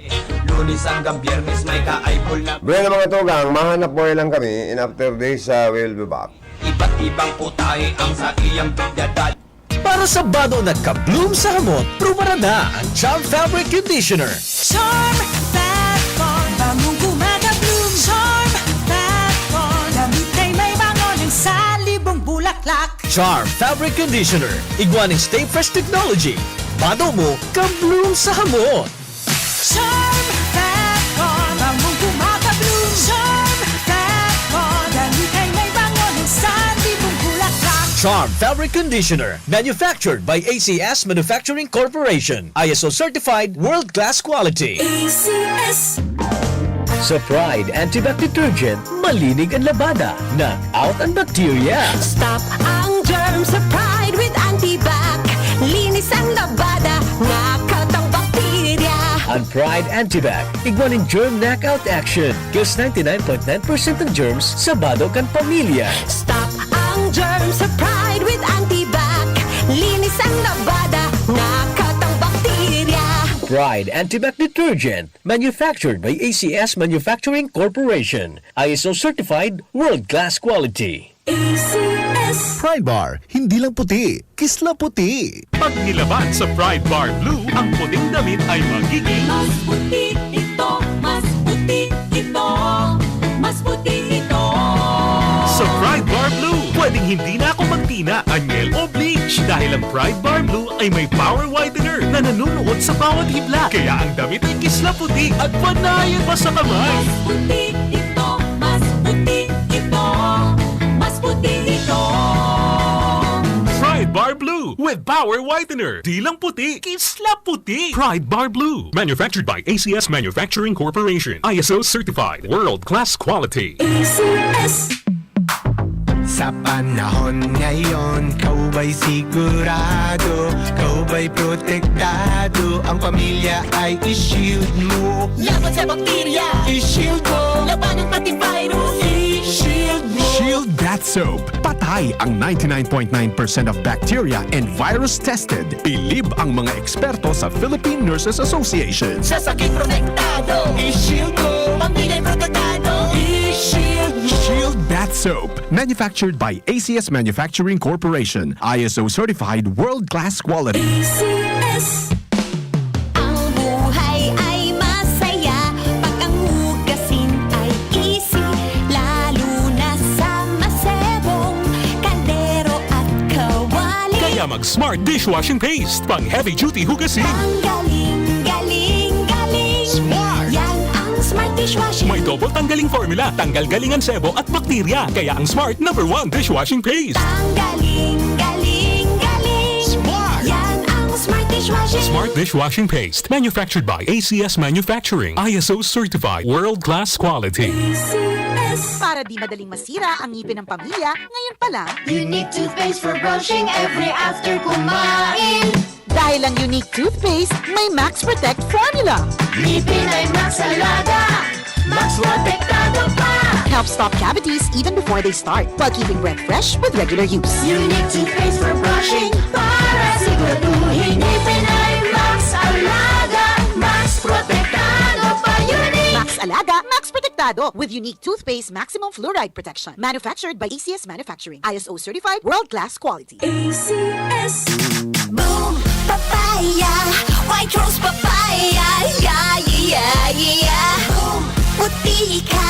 Lunes hanggang Biyernes may ka-eyeball na. Bueno, mga tugang, mahanap buhay lang kami in after this, uh, we'll be back. Iba't ibang putahe ang sa iyang pagdadal. Para sa bado na ka-bloom sa hamot, prubaran na ang Charm Fabric Conditioner. Charm Fat Con, bangong gumagabloom. Charm Fat Con, damit ay may bango ng salibong bulaklak. Charm Fabric Conditioner, igwa ning Stay Fresh Technology. Bado mo, ka-bloom sa hamot. Charm Fat Con, bangong gumagabloom. Charm Fat Con, damit ay may bango ng salibong bulaklak. Charm Fabric Conditioner, manufactured by A C S Manufacturing Corporation. I S O certified, world-class quality. A C S. Sa Pride Antibac Detergent, malinig ang labada, knock out ang bacteria. Stop ang germs sa Pride with Antibac. Linis ang labada, knock out ang bakterya. Ang Pride Antibac, igwa nin germ knockout action. Kills ninety-nine point nine percent ng germs sa bado kan pamilya. Stop ang germs sa Pride with Antibac. Linis ang labada, knock out ang bakterya. Pride Antibac Detergent, manufactured by A C S Manufacturing Corporation. I S O certified, world-class quality. A C S. Pride Bar, hindi lang puti, kisla puti. Pag nilaban sa Pride Bar Blue ang puting damit ay magiging Mas puti ito, mas puti ito, mas puti ito. Sa Pride Bar Blue, pwedeng hindi na ako magtina, anyel o bleach dahil ang Pride Bar Blue ay may power whitener na nanunuot sa bawat hibla. Kaya ang damit ay kisla puti at panayan pa sa kamay. Mas puti ito, mas puti ito, mas puti ito. Pride Bar Blue with Power Whitener. Di lang puti, kisla puti. Pride Bar Blue. Manufactured by A C S Manufacturing Corporation. I S O certified. World class quality. A C S. Sa panahon ngayon, ikaw ba'y sigurado, ikaw ba'y protektado, ang pamilya ay i-shield mo. Laban sa bakterya, i-shield mo. Labanan pati virus, i-shield mo. Shield Bath Soap. Patay ang ninety-nine point nine percent of bacteria and virus tested. Bilib ang mga eksperto sa Philippine Nurses Association. Sa sakit protektado, i-shield mo. Pamilya protektado, i-shield mo. Shield Bath Soap. Manufactured by A C S Manufacturing Corporation. I S O certified, world-class quality. A C S. Ang buhay ay masaya pag ang hugasin ay easy, lalo na sa masebong kaldero at kawali. Kaya mag Smart Dishwashing Paste, pang heavy duty hugasin. Ang galing, galing, galing. Smart! Yan ang Smart Dishwashing. May double tanggaling formula, tanggal galing ang sebo at bakterya. Kaya ang Smart number one dishwashing paste. Ang galing, galing, galing. Smart! Yan ang Smart Dishwashing. Smart Dishwashing Paste. Manufactured by A C S Manufacturing. I S O certified. World class quality. A C S. Para di madaling masira ang ngipin ng pamilya, ngayon pa lang. Unique toothpaste for brushing every after kumain. Dahil ang Unique Toothpaste may Max Protect Formula. Ngipin ay Max Alaga, Max Protektado pa. Help stop cavities even before they start, while keeping breath fresh with regular use. Unique Toothpaste for brushing, para siguraduhin ngipin ay Max Alaga, Max Protektado pa. Unique! Max Alaga, Max Protektado, with Unique Toothpaste Maximum Fluoride Protection. Manufactured by A C S Manufacturing. I S O certified, world-class quality. A C S. Boom! Papaya! White Rose Papaya! Yeah, yeah, yeah, yeah, yeah! Boom! Puti ka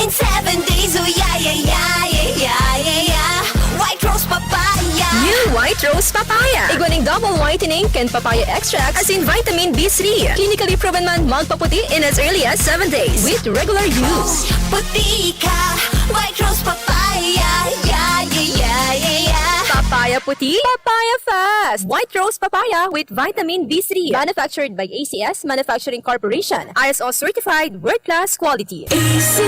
in seven days! Oh, yeah, yeah, yeah, yeah, yeah, yeah, yeah! White Rose Papaya! New White Rose Papaya! Igwa ning double whitening kan papaya extract asin vitamin B three. Clinically proven man magpaputi in as early as seven days with regular use. Puti ka! White Rose Papaya! Yeah, yeah, yeah, yeah, yeah! Papaya puti, papaya fast! White Rose Papaya with vitamin B three. Manufactured by A C S Manufacturing Corporation. I S O certified, world class quality. A C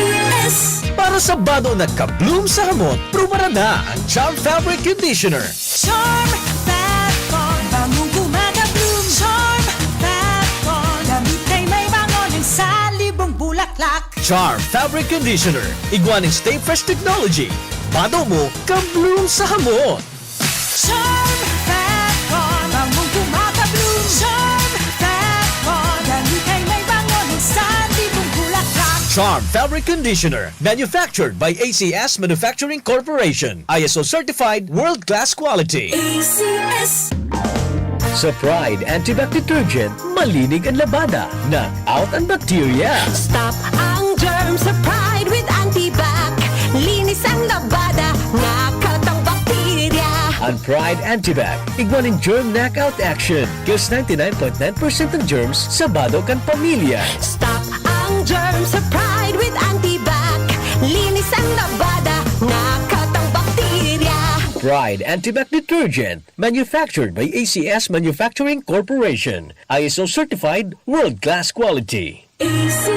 S. Para sa bado na ka-bloom sa hamot, prubarada ang Charm Fabric Conditioner. Charm Fat Con, bangong gumagabloom. Charm Fat Con, damit ay may bango ng salibong bulaklak. Charm Fabric Conditioner, igwa ning Stay Fresh Technology. Bado mo, ka-bloom sa hamot. Charm Fat Con, bangong gumagabloom. Charm Fat Con, damit ay may bango ng salibong bulaklak. Charm Fabric Conditioner, manufactured by A C S Manufacturing Corporation. I S O certified, world class quality. A C S. Sa Pride Antibac Detergent, malinig ang labada, knock out ang bakterya. Stop ang germs sa Pride with Antibac. Linis ang labada, knock out ang bakterya. Ang Pride Antibac, igwa nin germ knockout action. Kills ninety-nine point nine percent ng germs sa bado kan pamilya. Stop ang germs sa Pride with Antibac. Linis ang labada, knock out ang bakterya. Pride Antibac Detergent, manufactured by A C S Manufacturing Corporation. I S O certified, world-class quality. A C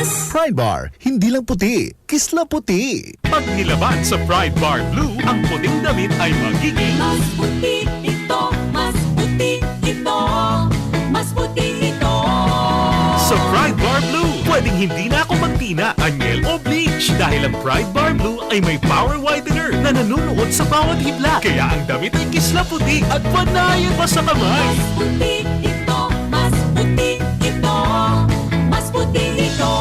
S. Pride Bar, hindi lang puti, kisla puti. Pag nilaban sa Pride Bar Blue, ang puting damit ay magiging Mas puti ito, mas puti ito, mas puti ito. Sa Pride Bar Blue, pwedeng hindi na ako magtina, anyel o bleach dahil ang Pride Bar Blue ay may power whitener na nanunuot sa bawat hibla. Kaya ang damit ay kisla puti at panayan pa sa kamay. Mas puti ito, mas puti ito, mas puti ito.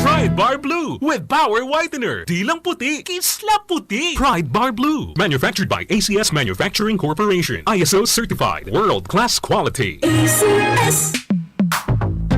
Pride Bar Blue with Power Whitener. Di lang puti, kisla puti. Pride Bar Blue. Manufactured by A C S Manufacturing Corporation. I S O certified. World-class quality. A C S.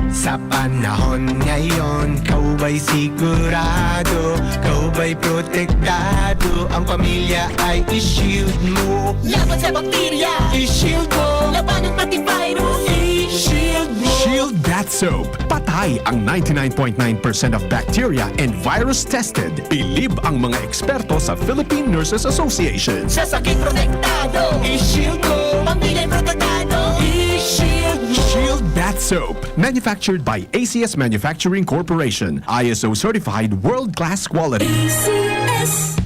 Sa panahon ngayon, ikaw ba'y sigurado? Ikaw ba'y protektado? Ang pamilya ay i-shield mo. Laban sa bakterya, i-shield mo. Labanan pati virus, i-shield mo. Shield Bath Soap. Patay ang ninety-nine point nine percent of bacteria and virus tested. Bilib ang mga eksperto sa Philippine Nurses Association. Sa sakit protektado, i-shield mo. Pamilya protektado, i-shield mo. Shield Bath Soap. Manufactured by A C S Manufacturing Corporation. I S O certified, world-class quality. A C S.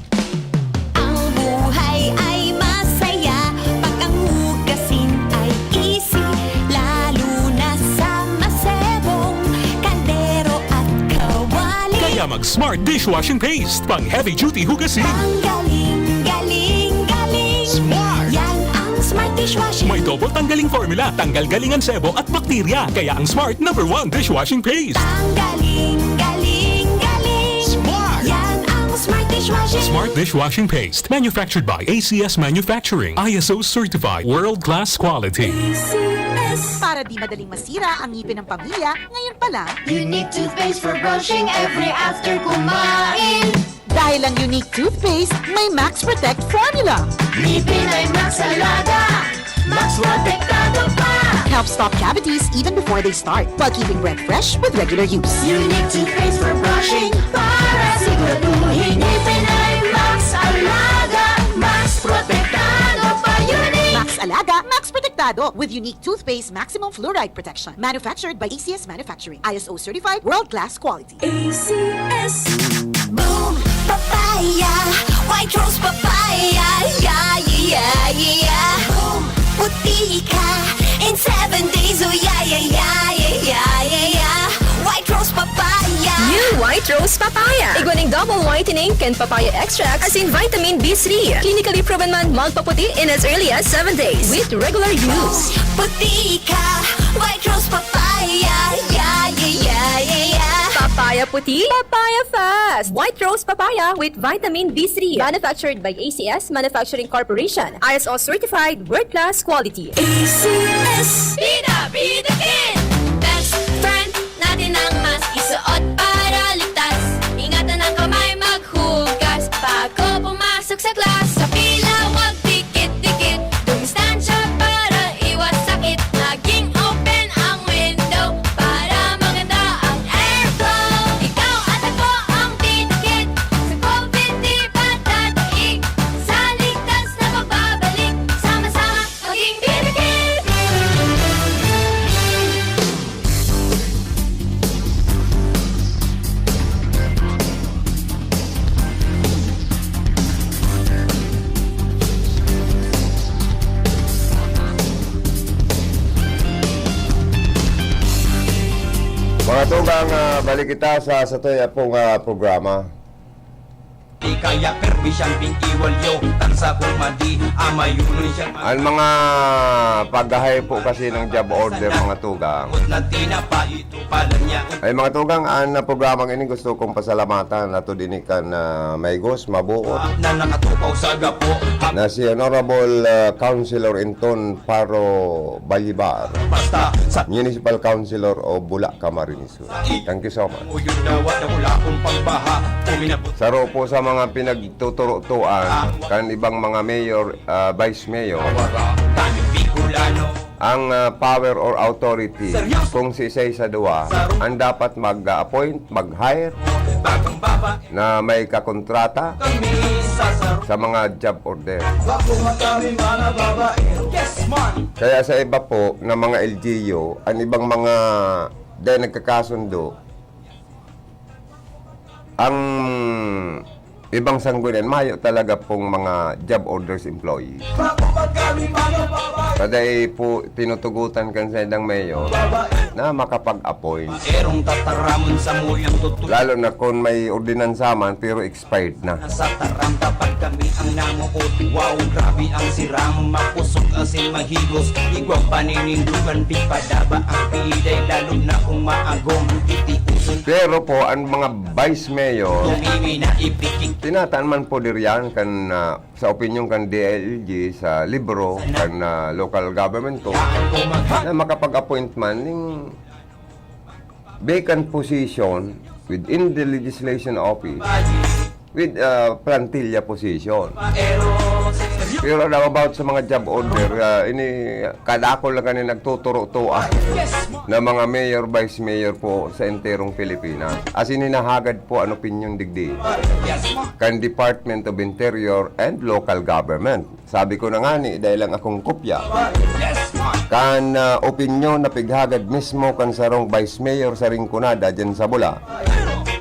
Ang buhay ay masaya pag ang hugasin ay easy, lalo na sa masebong kaldero at kawali. Kaya mag Smart Dishwashing Paste, pang heavy duty hugasin. Ang galing, galing, galing. Smart. Yan ang Smart Dishwashing. May double tanggaling formula, tanggal galing ang sebo at bakterya. Kaya ang Smart number one dishwashing paste. Ang galing, galing, galing. Smart. Yan ang Smart Dishwashing. Smart Dishwashing Paste. Manufactured by A C S Manufacturing. I S O certified. World-class quality. A C S. Para di madaling masira ang ngipin ng pamilya, ngayon pa lang. Unique toothpaste for brushing every after kumain. Dahil ang Unique Toothpaste may Max Protect Formula. Ngipin ay Max Alaga, Max Protektado pa. Helps stop cavities even before they start, while keeping breath fresh with regular use. Unique toothpaste for brushing para siguraduhin ngipin ay Max Alaga, Max Protektado pa. Unique. Max Alaga, Max Protektado with Unique Toothpaste Maximum Fluoride Protection. Manufactured by A C S Manufacturing. I S O certified, world-class quality. A C S. Boom Papaya, White Rose Papaya, yeah, yeah, yeah, yeah. Boom, puti ka in seven days, oh yeah, yeah, yeah, yeah, yeah, yeah, yeah. White Rose Papaya. New White Rose Papaya. Igwa ning double whitening kan papaya extract, asin vitamin B three. Clinically proven man magpaputi in as early as seven days with regular use. Puti ka, White Rose Papaya, yeah, yeah, yeah, yeah, yeah. Papaya puti, papaya fast. White Rose Papaya with vitamin B three. Manufactured by A C S Manufacturing Corporation. I S O certified, world-class quality. A C S. Bida, bida kin! Best friend natin ang mask, isuot para ligtas. Ingatan ang kamay, maghugas bago pumasok sa class. Sa pila, wag dikit-dikit. Dumistansya para iwas sakit. Maging open ang window para maganda ang airflow. Ikaw at ako ang didikit sa covid, di ba dadaig? Sa ligtas na pagbabalik, sama-sama maging didikit. Mga tugang, ah, balik kita sa satoy pong, ah, programa. Di kaya permi siyang ping-iwal yo, tansa kung madi, amayunon siyang Ang mga paghahay po kasi ng job order, mga tugang. Ut na tinapa, ito pala niya. Ay, mga tugang, ang, ah, programang ini gusto kong pasalamatan. Ato din kan, ah, maigos, mabuot. Na nakatupaw sa gapo. Na si Honorable, ah, Councilor Inton Paro Balibar, Basta sa Municipal Councilor o Bula, Camarines Sur. Thank you so much. Uyog na wala, wala akong pagbaha. Uminabot Saro po sa mga pinagtuturutuan kan ibang mga mayor, ah, vice mayor. Wara, tayo Bicolano. ang, ah, power or authority kung si isay sa duwa ang dapat mag-appoint, mag-hire na may kakontrata sa mga job order. Kaya sa iba po na mga L G U, ang ibang mga dahil nagkakasundo, ang ibang sanggunian, mayo talaga pong mga job orders employees. Sa dai po tinutugutan kan saindang mayor na makapag-appoint. Erong tataramon sa muyang tutu- Lalo na kung may ordinansa man, pero expired na. Sa taranta pag kami ang namuot. Wow, grabe ang siram. Mapusog asin mahigos. Igwang paninindugan, di padaba ang piday. Lalo na kung maagom, titiuson. Pero po, ang mga vice mayor, Tumimi na ipikik. Tinataan man po diriyan kan, ah, sa opinyon kan D I L G, sa libro kan, ah, local government ko, na makapag-appoint man ning vacant position within the legislation office with, ah, plantilla position. Pero now about sa mga job order, ah, ini, kadakol na kani nagtuturo-tua na mga mayor, vice mayor po sa enterong Pilipinas. As in, hinahagad po an opinyon digdi kan Department of Interior and Local Government. Sabi ko na ngani, dai lang akong kopya kan, ah, opinyon na pighagad mismo kan sarong vice mayor sa Rinconada, dyan sa Bula,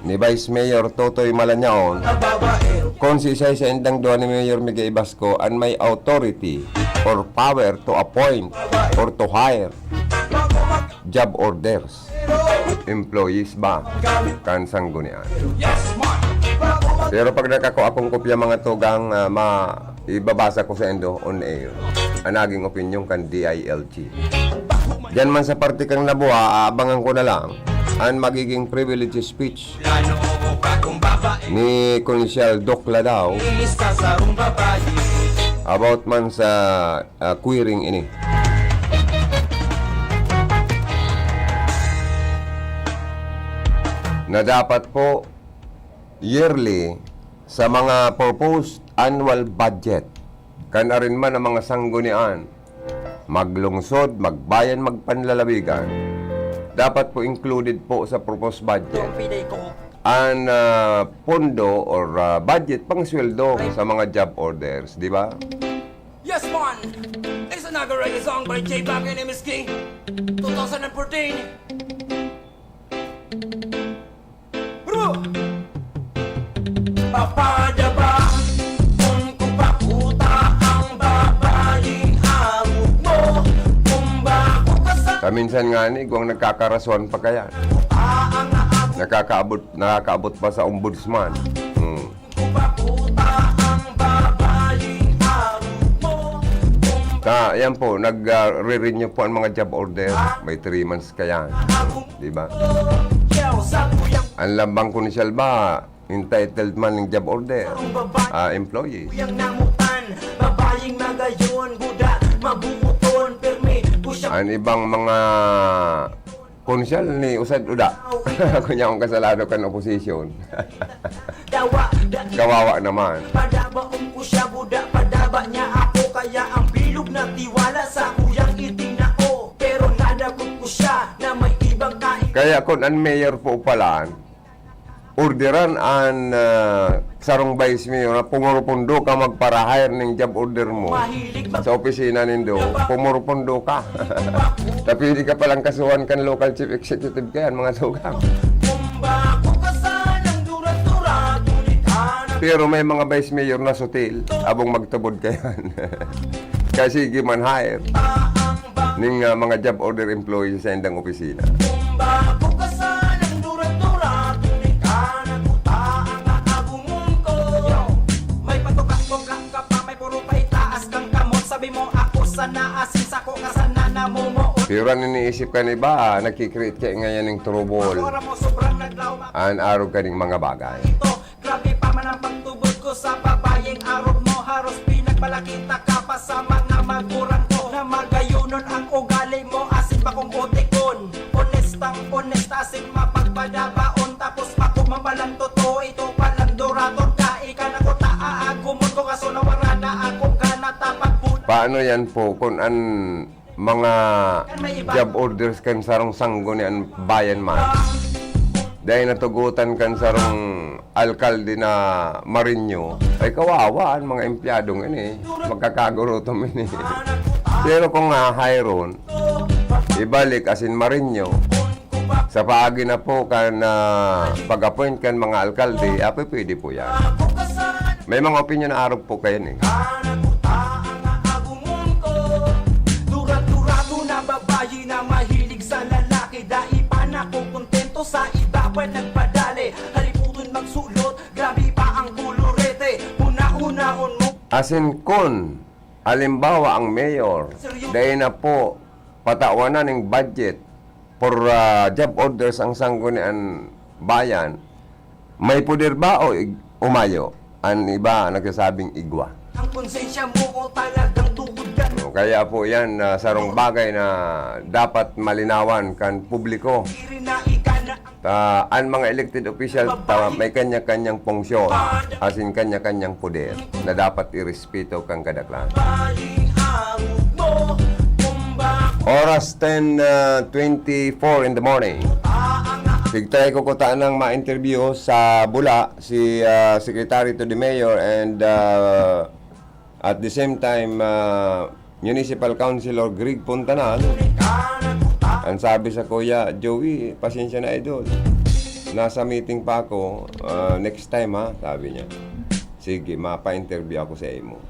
ni Vice Mayor Totoy Malanyaon, kung si isay sa indang duwa ni Mayor Miguel Ibasco an may authority or power to appoint or to hire job orders, employees ba kan sanggunian. Pero pag nakakua akong kopya, mga tugang, ah, ma-, ibabasa ko sa indo on air an naging opinyon kan D I L G. Diyan man sa parte kang Labuha, aabangan ko na lang an magiging privilege speech ni Konsyal Doc Ladao about man sa, ah, querying ini. Na dapat po yearly sa mga proposed annual budget kan arin man ang mga sanggunian, maglungsod, magbayan, magpanlalawigan, dapat po included po sa proposed budget Don't be they ko. an, ah, pondo or, ah, budget pang sweldo sa mga job orders, di ba? Yes, man! It's another reggae song by J Bang and M S K. Two thousand and fourteen. Bro! Papadaba, kun kupakuta ang babaying awog mo, kung bako ka sa Paminsan nga ni, igwang nagkakarasuhan pa kaya. Nakakaabot, nakakaabot pa sa ombudsman. Hmm. Kupakuta ang babaying awog mo, kung Ta, yan po, nag, ah, re-renew po ang mga job order. May three months kaya. Di ba? Ang lambang ko ni Shalba, entitled man ng job order, ah, employee. Kuyang namutan, babaying magayon, guda, mabubuton, pirmi, pusya. Ang ibang mga konsyal ni usad uda. Kunya akong kasalado kan oposisyon. Dawa, da-, Kawawa naman. Padaba, um, ko siya, guda, padaba niya ako, kaya ang bilog na tiwala sa kuyang itinao. Pero nadakot ko siya na may ibang kain. Kaya kun an mayor po palan, orderan an, ah, sarong vice mayor na pumurupundo ka magpara-hire ning job order mo Mahilig mag- sa opisina nindo, pumurupundo ka. Tapos hindi ka palang kasuhan kan local chief executive kayan, mga tugang. Kumba ko ka sanang dura-dura, tulitan ang Pero may mga vice mayor na sutil, abong magtubod kayan. Kasi giman hire ning, ah, mga job order employees sa indang opisina. Kumba ko ka sanang dura-dura, tulitan ang kuta ang kakagumon ko. Yo, may patuka-tuka ka pa, may puro pa itaas kang kamot. Sabi mo ako sana, asin sako ka sana, namumuot. Pero an iniisip kan iba, nagki-create kaya ngayon ng trouble. Ako ra mo sobrang naglaom ako. An arog kaning mga bagay. Ito, grabe pa man ang pagtubod ko sa babayeng arog mo. Haros pinagmalakita ka pa sa mga magurang ko. Na magayonon ang ugali mo, asin bakong butikon. Honestang honesta, asin mapagpadabaon. Tapos bako man palan totoo, ito palan duraton ka. Ika na ko ta aagumon ko, kaso nawara na akong gana, tapag po. Paano yan po? Kung an mga job orders kan sarong sanggunian bayan man, dai natugotan kan sarong alkalde na marinyo, ay kawawa an mga empleyadong ini. Magkakagurutom ini. Pero kung hahay ron, ibalik asin marinyo, sa paagi na po kan, ah, pag-appoint kan mga alkalde, ah, pwede po yan. May mga opinion na arog po kayo, eh. Durado-durado na babayi na mahilig sa lalaki, dai pa nakokontento sa iba pa nagpadali. Haliputon magsulot, grabe pa ang kolorete, huna-hunaon mo. Asin kun, halimbawa, ang mayor, dai na po patawanan ning budget for, ah, job orders ang Sanggunian Bayan, may poder ba o ig-, umayo? An iba nagsasabing igwa. Ang konsensya mo o talagang tugod ka. O, kaya po yan, ah, sarong bagay na dapat malinawan kan publiko. Iri na ika na ang Ta, an mga elected official, ta, may kanya-kanyang function, asin kanya-kanyang poder na dapat irespeto kan kadaklan. Oras ten, ah, twenty-four in the morning. Tig-try ko kuta nang ma-interview sa Bula si, ah, Secretary to the Mayor and, ah, at the same time, ah, Municipal Councilor Greg Puntanan. Ang sabi sa kuya, "Joey, pasensya na, idol. Nasa meeting pa ako. Ah, next time, ha," sabi niya. "Sige, mapa-interview ako sa imo."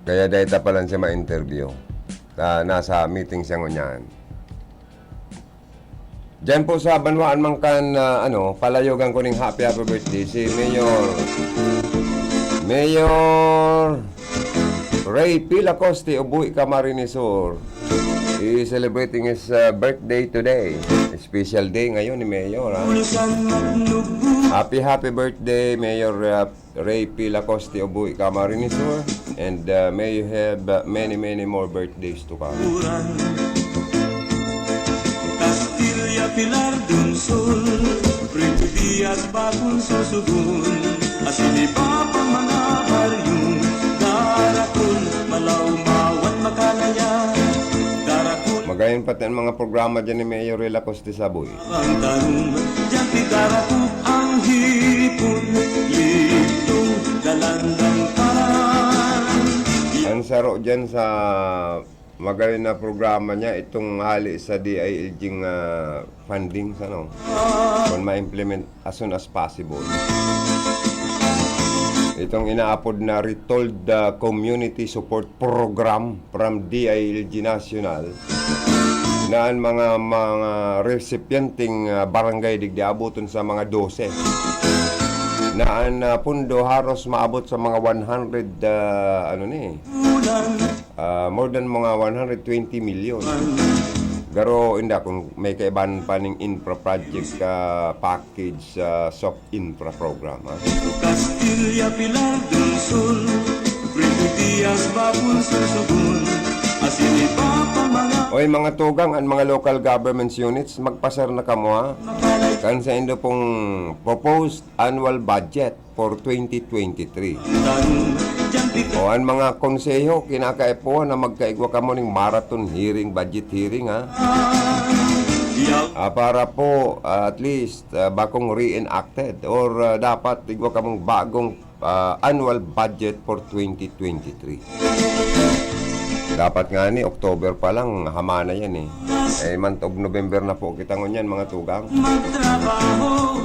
Kaya dahil ta pala siya ma-interview. Ah, nasa meeting siya ngunyan. Diyan po sa banwaan man kan, ah, ano, palayogan ko ning happy, happy birthday si Mayor, Mayor Ray P. Lacoste of Buhi, Camarines Sur. He is celebrating his, ah, birthday today. Special day ngayon ni Mayor, ha? Happy, happy birthday, Mayor, ah, Ray P. Lacoste of Buhi, Camarines Sur, and, uh, may you have, uh, many, many more birthdays to come. Castilla, Pilar del Sur, Primo Diaz, Bakong Susugun, asin iba pang mga baryo, Darakul, Malaumawan, Makalaya, Darakul. Magayon pati ang mga programa dyan ni Mayor Ray Lacoste sa Buhi. Ang tarong, diyan pigarakup ang hipon, litong dalandan pa. Ang saro dyan sa magayon na programa niya, itong hali sa D I L G nga funding, ano, kung ma-implement as soon as possible. Itong inaapod na Retold, ah, Community Support Program from D I L G National, na an mga, mga resipienteng, ah, barangay digdi aboton sa mga dose, na an, ah, pundo haros maabot sa mga one hundred, ah, ano ni, ah, more than mga one hundred twenty million. Garo, inda, kung may kaibahan pa ning infra project, ah, package sa soft infra program, ha? Castilla, Pilar del Sur, Primo Diaz, Bakong Susugun, asin iba pa mga. Oy, mga tugang, an mga local governments units, magpasar na kamo, ha? Kan saindo pong proposed annual budget for twenty twenty-three. Ang tarong, diyan pigarakup. O, an mga konseho, kinakaipuhan na magkaigwa kamo ning marathon hearing, budget hearing, ha? Ah, para po, ah, at least, ah, bakong reenacted or, ah, dapat igwa kamong bagong, ah, annual budget for twenty twenty-three. Dapat nga ni October pa lang, hama na yan eh. Eh, month of November na po kita ngunyan, mga tugang. Magtrabaho.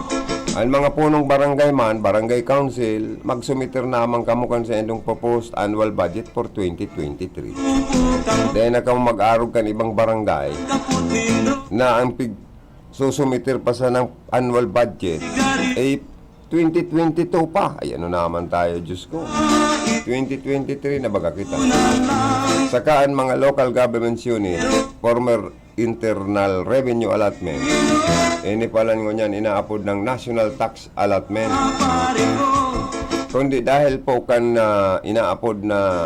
Ang mga punong barangay man, barangay council, magsumiter naman kamo kan sa indong proposed annual budget for twenty twenty-three. Dahil na kamo mag-arog kan ibang barangay na ang pig-, susumiter pa sa ng annual budget, eh, twenty twenty-two pa. Ay, ano naman tayo, Diyos ko. Twenty twenty-three na baga kita. Saka ang mga local government unit, former internal revenue allotment. Ini pala ngunyan inaapod ng national tax allotment. Kundi dahil po kan, ah, inaapod na.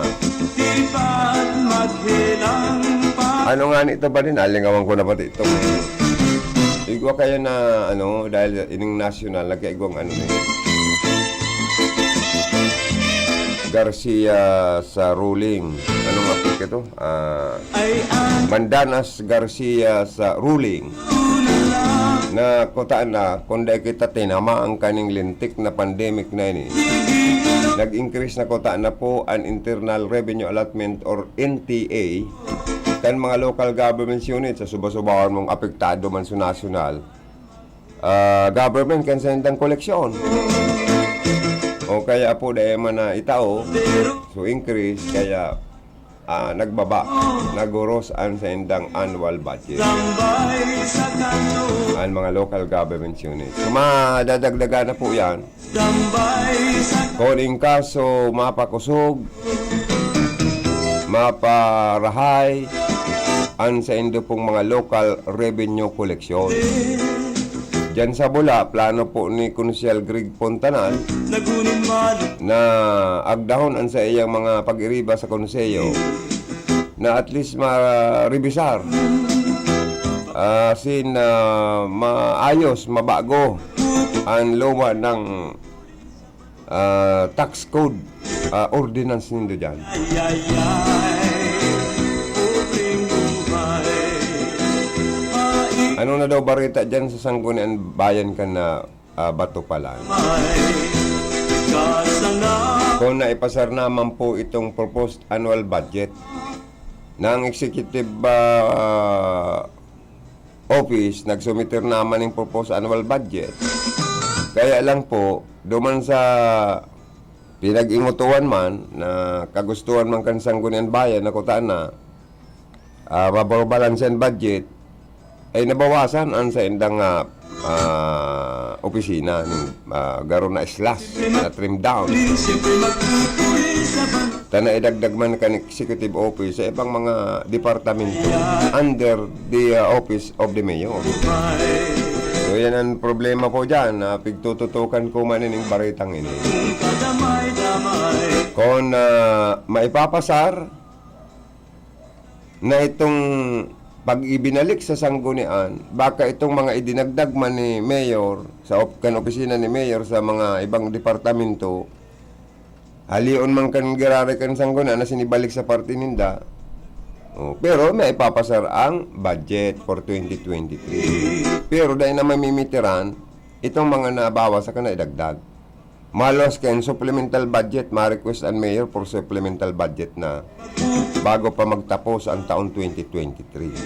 Ano nga nito ba din? Alingawan ko na pati ito. Igwa kayo na, ano, dahil ining national, nagkaigwang ano na yun. Garcia sa ruling. Anong apod ka to? Ah, Mandanas Garcia sa ruling na kuta na, kung dai kita tinamaan kaning lintik na pandemic na ini, nag-increase na kuta na po an internal revenue allotment or N T A kan mga local government unit. Sa suba-subahan mong apektado man sa nasyonal, ah, government kan sa indang koleksyon. O kaya po, dai man na itao, so increase, kaya, ah, nagbaba, naguros an sa indang annual budget. An mga local government unit. So, madadagdagan na po yan. Kung in kaso, mapakusog, maparahay, an saindo pong mga local revenue collection. Diyan sa Bula, plano po ni Konsehal Greg Fontanal na agdahon an sa iyang mga pag-iriba sa konseyo na at least ma-revisar, ah, sin, ah, maayos, mabago an luma ng, ah, tax code, ah, ordinance nindo dyan. Ano na daw barita dyan sa Sangguniang Bayan kan, ah, ah, Batopalan? Kung naipasar naman po itong proposed annual budget ng executive, ah, office, nagsumiter naman ng proposed annual budget. Kaya lang po, duman sa pinag-ingutuhan man na kagustuhan man kan Sangguniang Bayan na kuta na, ah, mababalanse an budget, ay nabawasan an saindang, ah, ah, opisina ning, ah, garo na slash, na trim down. Ta naidagdag man kan executive office sa ibang mga departamento under the, ah, office of the mayor. So, yan ang problema po dyan, na pigtututukan ko man ining baritang ini. Kung, ah, maipapasar na itong pag-ibinalik sa sanggunian, baka itong mga idinagdag man ni Mayor sa op-, kan opisina ni Mayor sa mga ibang departamento, halion man kan giraray kan sanggunian na sinibalik sa parte ninda. Oh, pero maipapasar ang budget for twenty twenty-three. Pero dai na mamimitiran itong mga nabawas saka naidagdag. Malos kan supplemental budget, ma-request an mayor for supplemental budget na bago pa magtapos ang taon twenty twenty-three.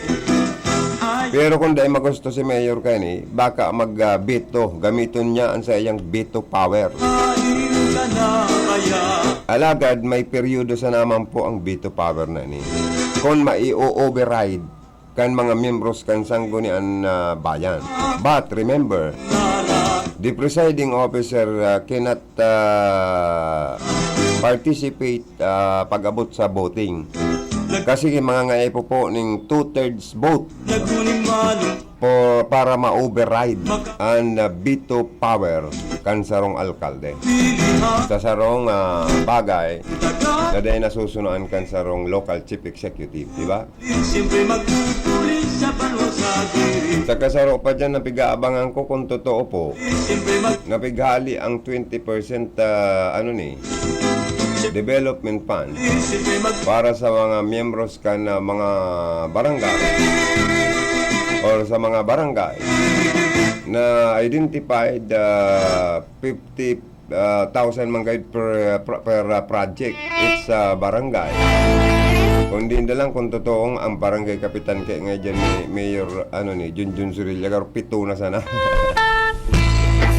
Pero kung dai magusto si mayor kani, baka mag, ah, veto, gamiton niya ang sa iyang veto power. Alagad may peryodo sa naman po ang veto power na ni. Kung mai-override kan mga miyembros kan Sanggunian na Bayan. But remember, the presiding officer, ah, cannot, ah, participate, ah, pag-abot sa voting. Kasi mga ngaipo po ning two-thirds vote po para ma-override ang, ah, veto power kan sarong alkalde sa sarong, ah, bagay na dai nasusunoan kan sarong local chief executive, di ba? Saka saro pa dyan na pig-aabangan ko kung totoo po na pighali ang twenty percent, ah, ano ni, development fund para sa mga miyembros kan, ah, mga barangay or sa mga barangay na identified, ah, fifty ah, thousand man gayud per, ah, pro-, per, ah, project. It's, ah, barangay. Kundi na lang kung totoong ang barangay kapitan kaya nga dyan ni Mayor, ano, ni Junjun Surilla, garo pito na sana.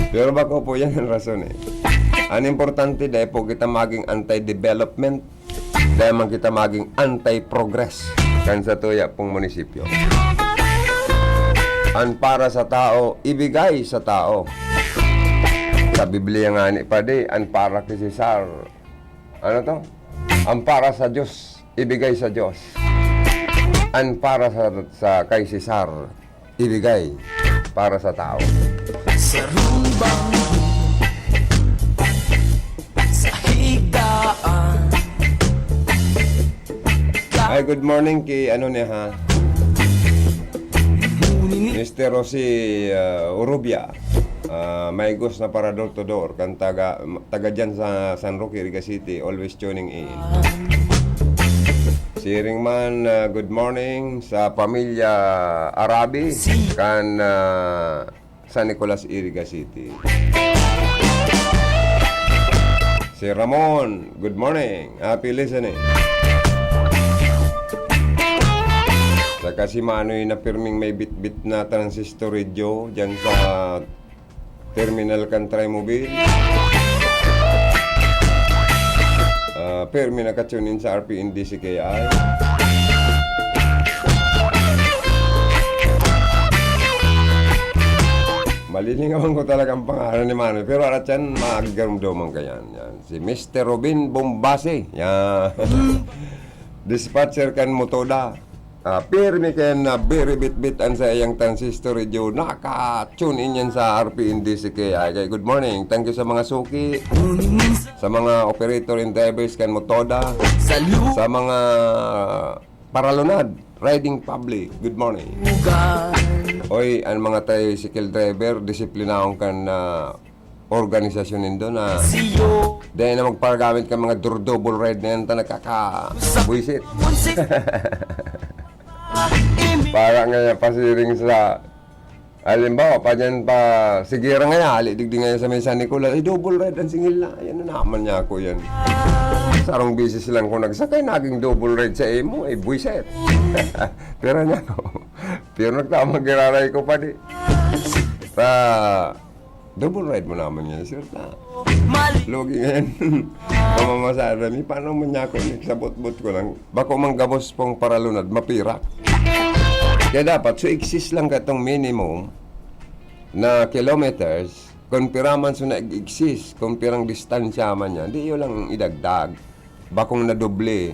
Pero bako po yan ang rason eh. Ang importante, dahil po kita maging anti-development, dai man kita maging anti-progress kan sa tuya pong munisipyo. An para sa tao, ibigay sa tao. Sa Biblia nga ni, padi, an para ki Cesar, ano to? An para sa Diyos, ibigay sa Diyos. An para sa, sa kay Cesar, ibigay para sa tao. Sa rumbang, sa higaan. Ay, good morning kay ano niya, ha? Mister Rosie, uh, Urubia. Ah, maigos na para door to door kan taga, taga dyan sa San Roque, Iriga City, always tuning in. Siring man, ah, good morning sa pamilya Arabi kan, ah, San Nicolas, Iriga City. Si Ramon, good morning. Happy listening. Saka si Manoy na pirming may bitbit na transistor radio dyan sa terminal kan Trimobile. Ah, pirmi nakatune in sa R P N D C K I. Malilingawan ko talaga ang pangalan ni Manoy, pero arat yan, magigarumdoman ka yan. Yan. Si Mister Robin Bombase. Yan. Dispatcher kan Motoda. Ah, pirmi kayan na very bitbit an saiyang transistor radio. Naka-tune in yan sa R P N D C K I. Kaya good morning. Thank you sa mga suki, sa mga operator and drivers kan Motoda, sa mga paralunad, riding public. Good morning. Oy, ang mga tricycle driver, disiplinahon kan, ah, organisasyon nindo na dai na magpagamit kan mga dur-, double ride na yan ta nakakabwisit. Para nga pasiring sa, halimbawa, pa dyan pa, sige ra nga yan, hali digdi nga yan sa may San Nicolas, ay double ride ang singil na. Yan na naman niya ako yan. Sarong bisis lang ko nagsakay, naging double ride sa imo, ay buwisit. Pero niya, pero nagtamang giraray ko pa di. Pa, double ride mo naman yan, sir, ta. Logi ngayon. Pamamasada mi, paano man niya ako, nagsabot-bot ko lang. Bako mang gabos pong paralunad, mapirak. Kaya dapat, so exist lang katong minimum na kilometers, kung pira man so nag-exist, kung pirang distansya man yan, di yun lang idagdag. Bakong nadoble.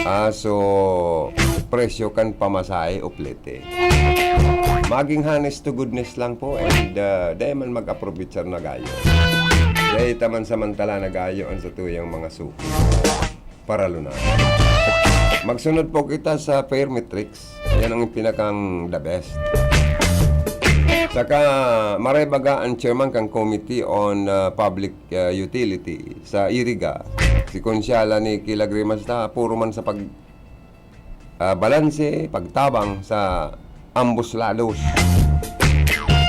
Ah, so, presyo kan pamasahe o plete. Maging honest to goodness lang po and, ah, dai man mag-aprobichar na gayo. Dai ta man samantala na gayo ang satuyang mga suki. Paralunad. Magsunod po kita sa fare matrix. Yan ang pinakang the best. Saka, maray baga ang chairman kan Committee on, ah, Public, ah, Utility sa Iriga, si Konsyala Nicky Lagrimas ta, puro man sa pag, ah, balanse, pagtabang sa ambos lados.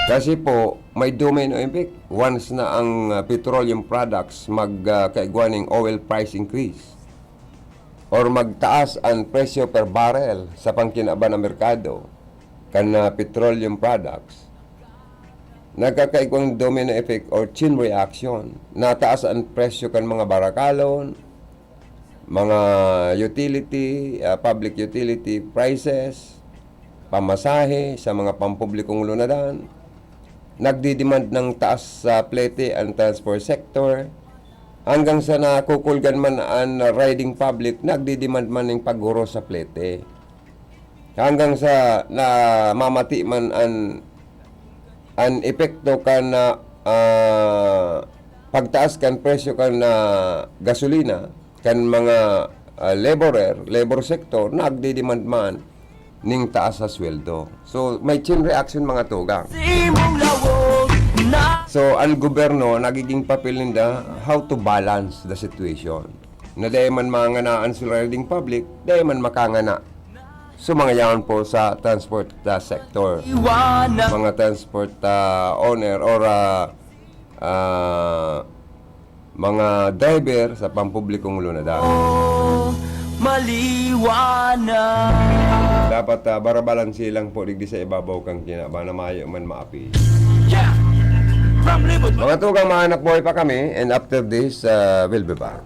Kasi po, may domino effect. Once na ang, ah, petroleum products mag, ah, kaigwa ning oil price increase, or magtaas an presyo per barrel sa pangkinaban na merkado kan, ah, petroleum products, nagkakaigwang domino effect or chain reaction. Nataas an presyo kan mga barakalon, mga utility, ah, public utility prices, pamasahe sa mga pampublikong lunadan. Nagdi-demand ng taas sa plete ang transport sector. Hanggang sa nakukulgan man an riding public, nagdi-demand man ning paghuros sa plete. Hanggang sa namamati man an, an epekto kan, ah, ah, pagtaas kan presyo kan, ah, gasolina, kan mga, ah, laborer, labor sector, nagdi-demand man ning taas sa sweldo. So, may chain reaction, mga tugang. So, ang gobyerno, nagiging papel ninda, how to balance the situation. Na dai man manganaan sa riding public, dai man makangana. So, mga yaon po sa transport, ah, sector. Mga transport, ah, owner or, ah, ah, mga driver sa pampublikong lunadan. Oh, maliwanag. Dapat, ah, barabalanse lang po digdi sa ibabaw kan kinaban na mayo man maapi. Yeah! From Liverpool. Mga tugang, mahanap buhay pa kami, and after this, ah, we'll be back.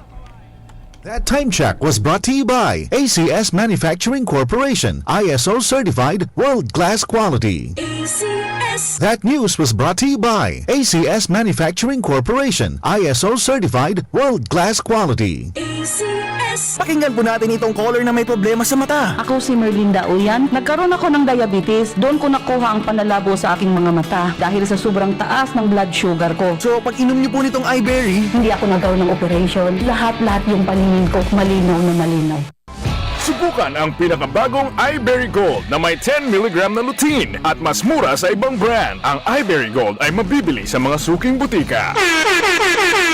That time check was brought to you by A C S Manufacturing Corporation, I S O certified, world-class quality. A C S. That news was brought to you by A C S Manufacturing Corporation, I S O certified, world-class quality. A C S. Pakinggan po natin itong caller na may problema sa mata. Ako si Merlin Daoyan. Nagkaroon ako ng diabetes. Doon ko nakuha ang panlalabo sa aking mga mata dahil sa sobrang taas ng blood sugar ko. So, pag inom niyo po nitong iBerry, hindi ako nagkaroon ng operation. Lahat-lahat yung paningin ko, malinaw na malinaw. Subukan ang pinakabagong Iberry Gold na may ten milligram na lutein at mas mura sa ibang brand. Ang Iberry Gold ay mabibili sa mga suking butika.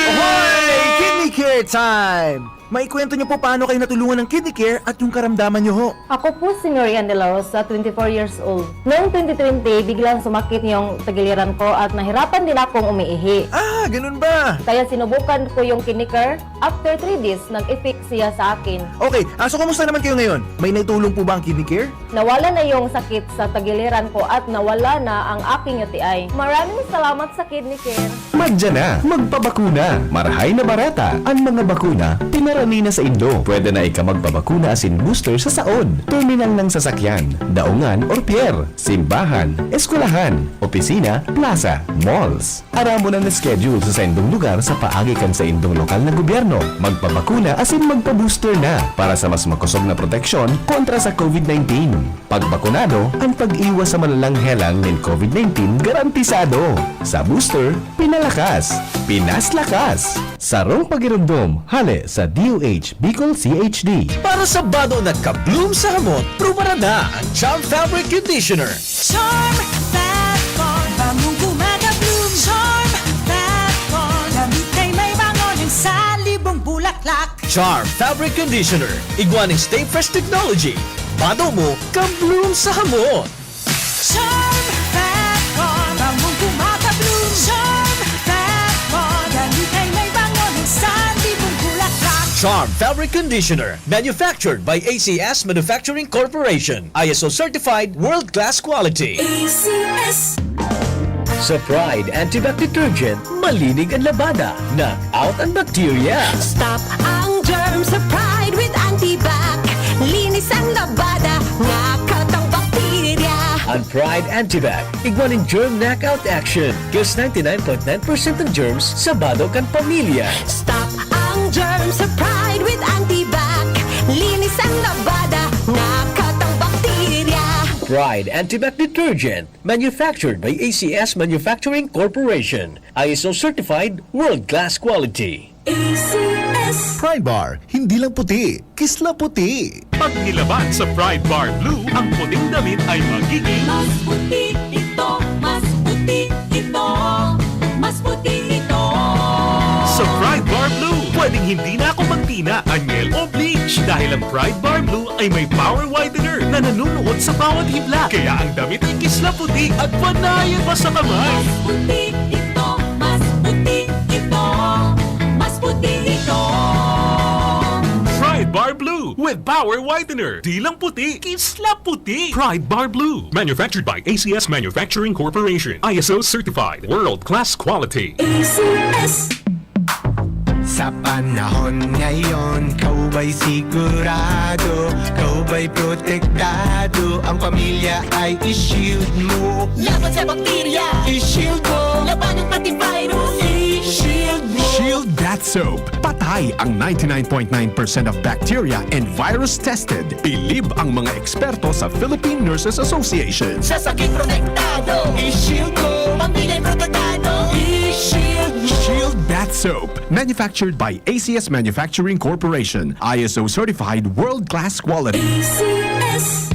Hoy! Kidney Care time! Maikwento niyo po paano kayo natulungan ng Kidney Care at yung karamdaman niyo ho. Ako po si Marian De La Rosa, twenty-four years old. Noong twenty twenty, biglang sumakit yung tagiliran ko at nahirapan din akong umiihi. Ah, ganun ba? Kaya sinubukan ko yung Kidney Care. After three days, nag-effect siya sa akin. Okay, ah, so kumusta naman kayo ngayon? May naitulong po ba ang Kidney Care? Nawala na yung sakit sa tagiliran ko at nawala na ang aking U T I. Maraming salamat sa Kidney Care. Magdya na, magpabakuna. Marahay na bareta. An mga bakuna, pinarani na sa indo. Pwede na ika magpabakuna asin booster sa saod, terminal ng sasakyan, daungan or pier, simbahan, eskwelahan, opisina, plaza, malls. Aramon an schedule sa saindong lugar sa paagi kan saindong lokal na gobyerno. Magpabakuna asin magpa-booster na para sa mas makosog na proteksyon kontra sa COVID nineteen. Pagbakunado, an pag-iwas sa malalang helang nin COVID nineteen garantisado. Sa booster, pinalakas, pinaslakas. Sarong pagiromdom, hale sa D O H Bicol C H D. Para sa bado na ka-bloom sa hamot, prubarada ang Charm Fabric Conditioner. Charm Fat Con, bangong gumagabloom. Charm Fat Con, damit ay may bango ng salibong bulaklak. Charm Fabric Conditioner, igwa ning Stay Fresh Technology. Bado mo, ka-bloom sa hamot. Charm Fat Con, bangong gumagabloom. Charm Fat Con, damit ay may bango ng salibong bulaklak. Charm Fabric Conditioner, manufactured by A C S Manufacturing Corporation. I S O certified, world-class quality. A C S. Sa Pride Antibac Detergent, malinig ang labada, knock out ang bakterya. Stop ang germs sa Pride with Antibac. Linis ang labada, knock out ang bakterya. Ang Pride Antibac, igwa nin germ knockout action. Kills ninety-nine point nine percent ng germs sa bado kan pamilya. Stop ang germs sa Pride with Antibac. Linis ang labada, knock out ang bakterya. Pride Antibac Detergent, manufactured by A C S Manufacturing Corporation. I S O certified, world-class quality. A C S. Pride Bar, hindi lang puti, kisla puti. Pag nilaban sa Pride Bar Blue, ang puting damit ay magiging Mas puti ito, mas puti ito, mas puti ito. Sa Pride Bar Blue, pwedeng hindi na ako magtina, anyel o bleach dahil ang Pride Bar Blue ay may power whitener na nanunuot sa bawat hibla. Kaya ang damit ay kisla puti at panayan pa sa kamay. Mas puti ito, mas puti ito, mas puti ito. Pride Bar Blue with power whitener. Di lang puti, kisla puti. Pride Bar Blue. Manufactured by A C S Manufacturing Corporation. I S O certified. World class quality. A C S. Sa panahon ngayon, ikaw ba'y sigurado? Ikaw ba'y protektado? Ang pamilya ay i-shield mo. Laban sa bakterya, i-shield mo. Labanan pati virus, i-shield mo. Shield Bath Soap. Patay ang ninety-nine point nine percent of bacteria and virus tested. Bilib ang mga eksperto sa Philippine Nurses Association. Sa sakit protektado, i-shield mo. Pamilya protektado, i-shield mo. Shield Bath Soap. Manufactured by A C S Manufacturing Corporation. I S O certified world-class quality. A C S.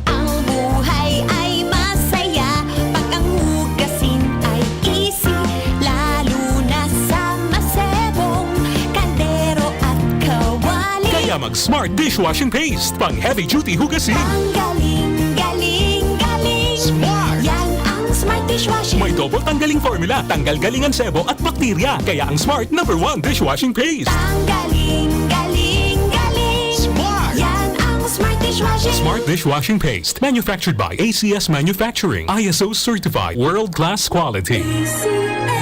Ang buhay ay masaya pag ang hugasin ay easy, lalo na sa masebong kaldero at kawali. Kaya mag Smart Dishwashing Paste. Pang heavy duty hugasin. Ang galing, galing, galing. Smart! Yan ang Smart Dishwashing. May double tanggaling formula, tanggal galing ang sebo at bakterya. Kaya ang Smart number one dishwashing paste. Ang galing, galing, galing. Smart! Yan ang Smart Dishwashing. Smart Dishwashing Paste. Manufactured by A C S Manufacturing. I S O certified. World class quality. A C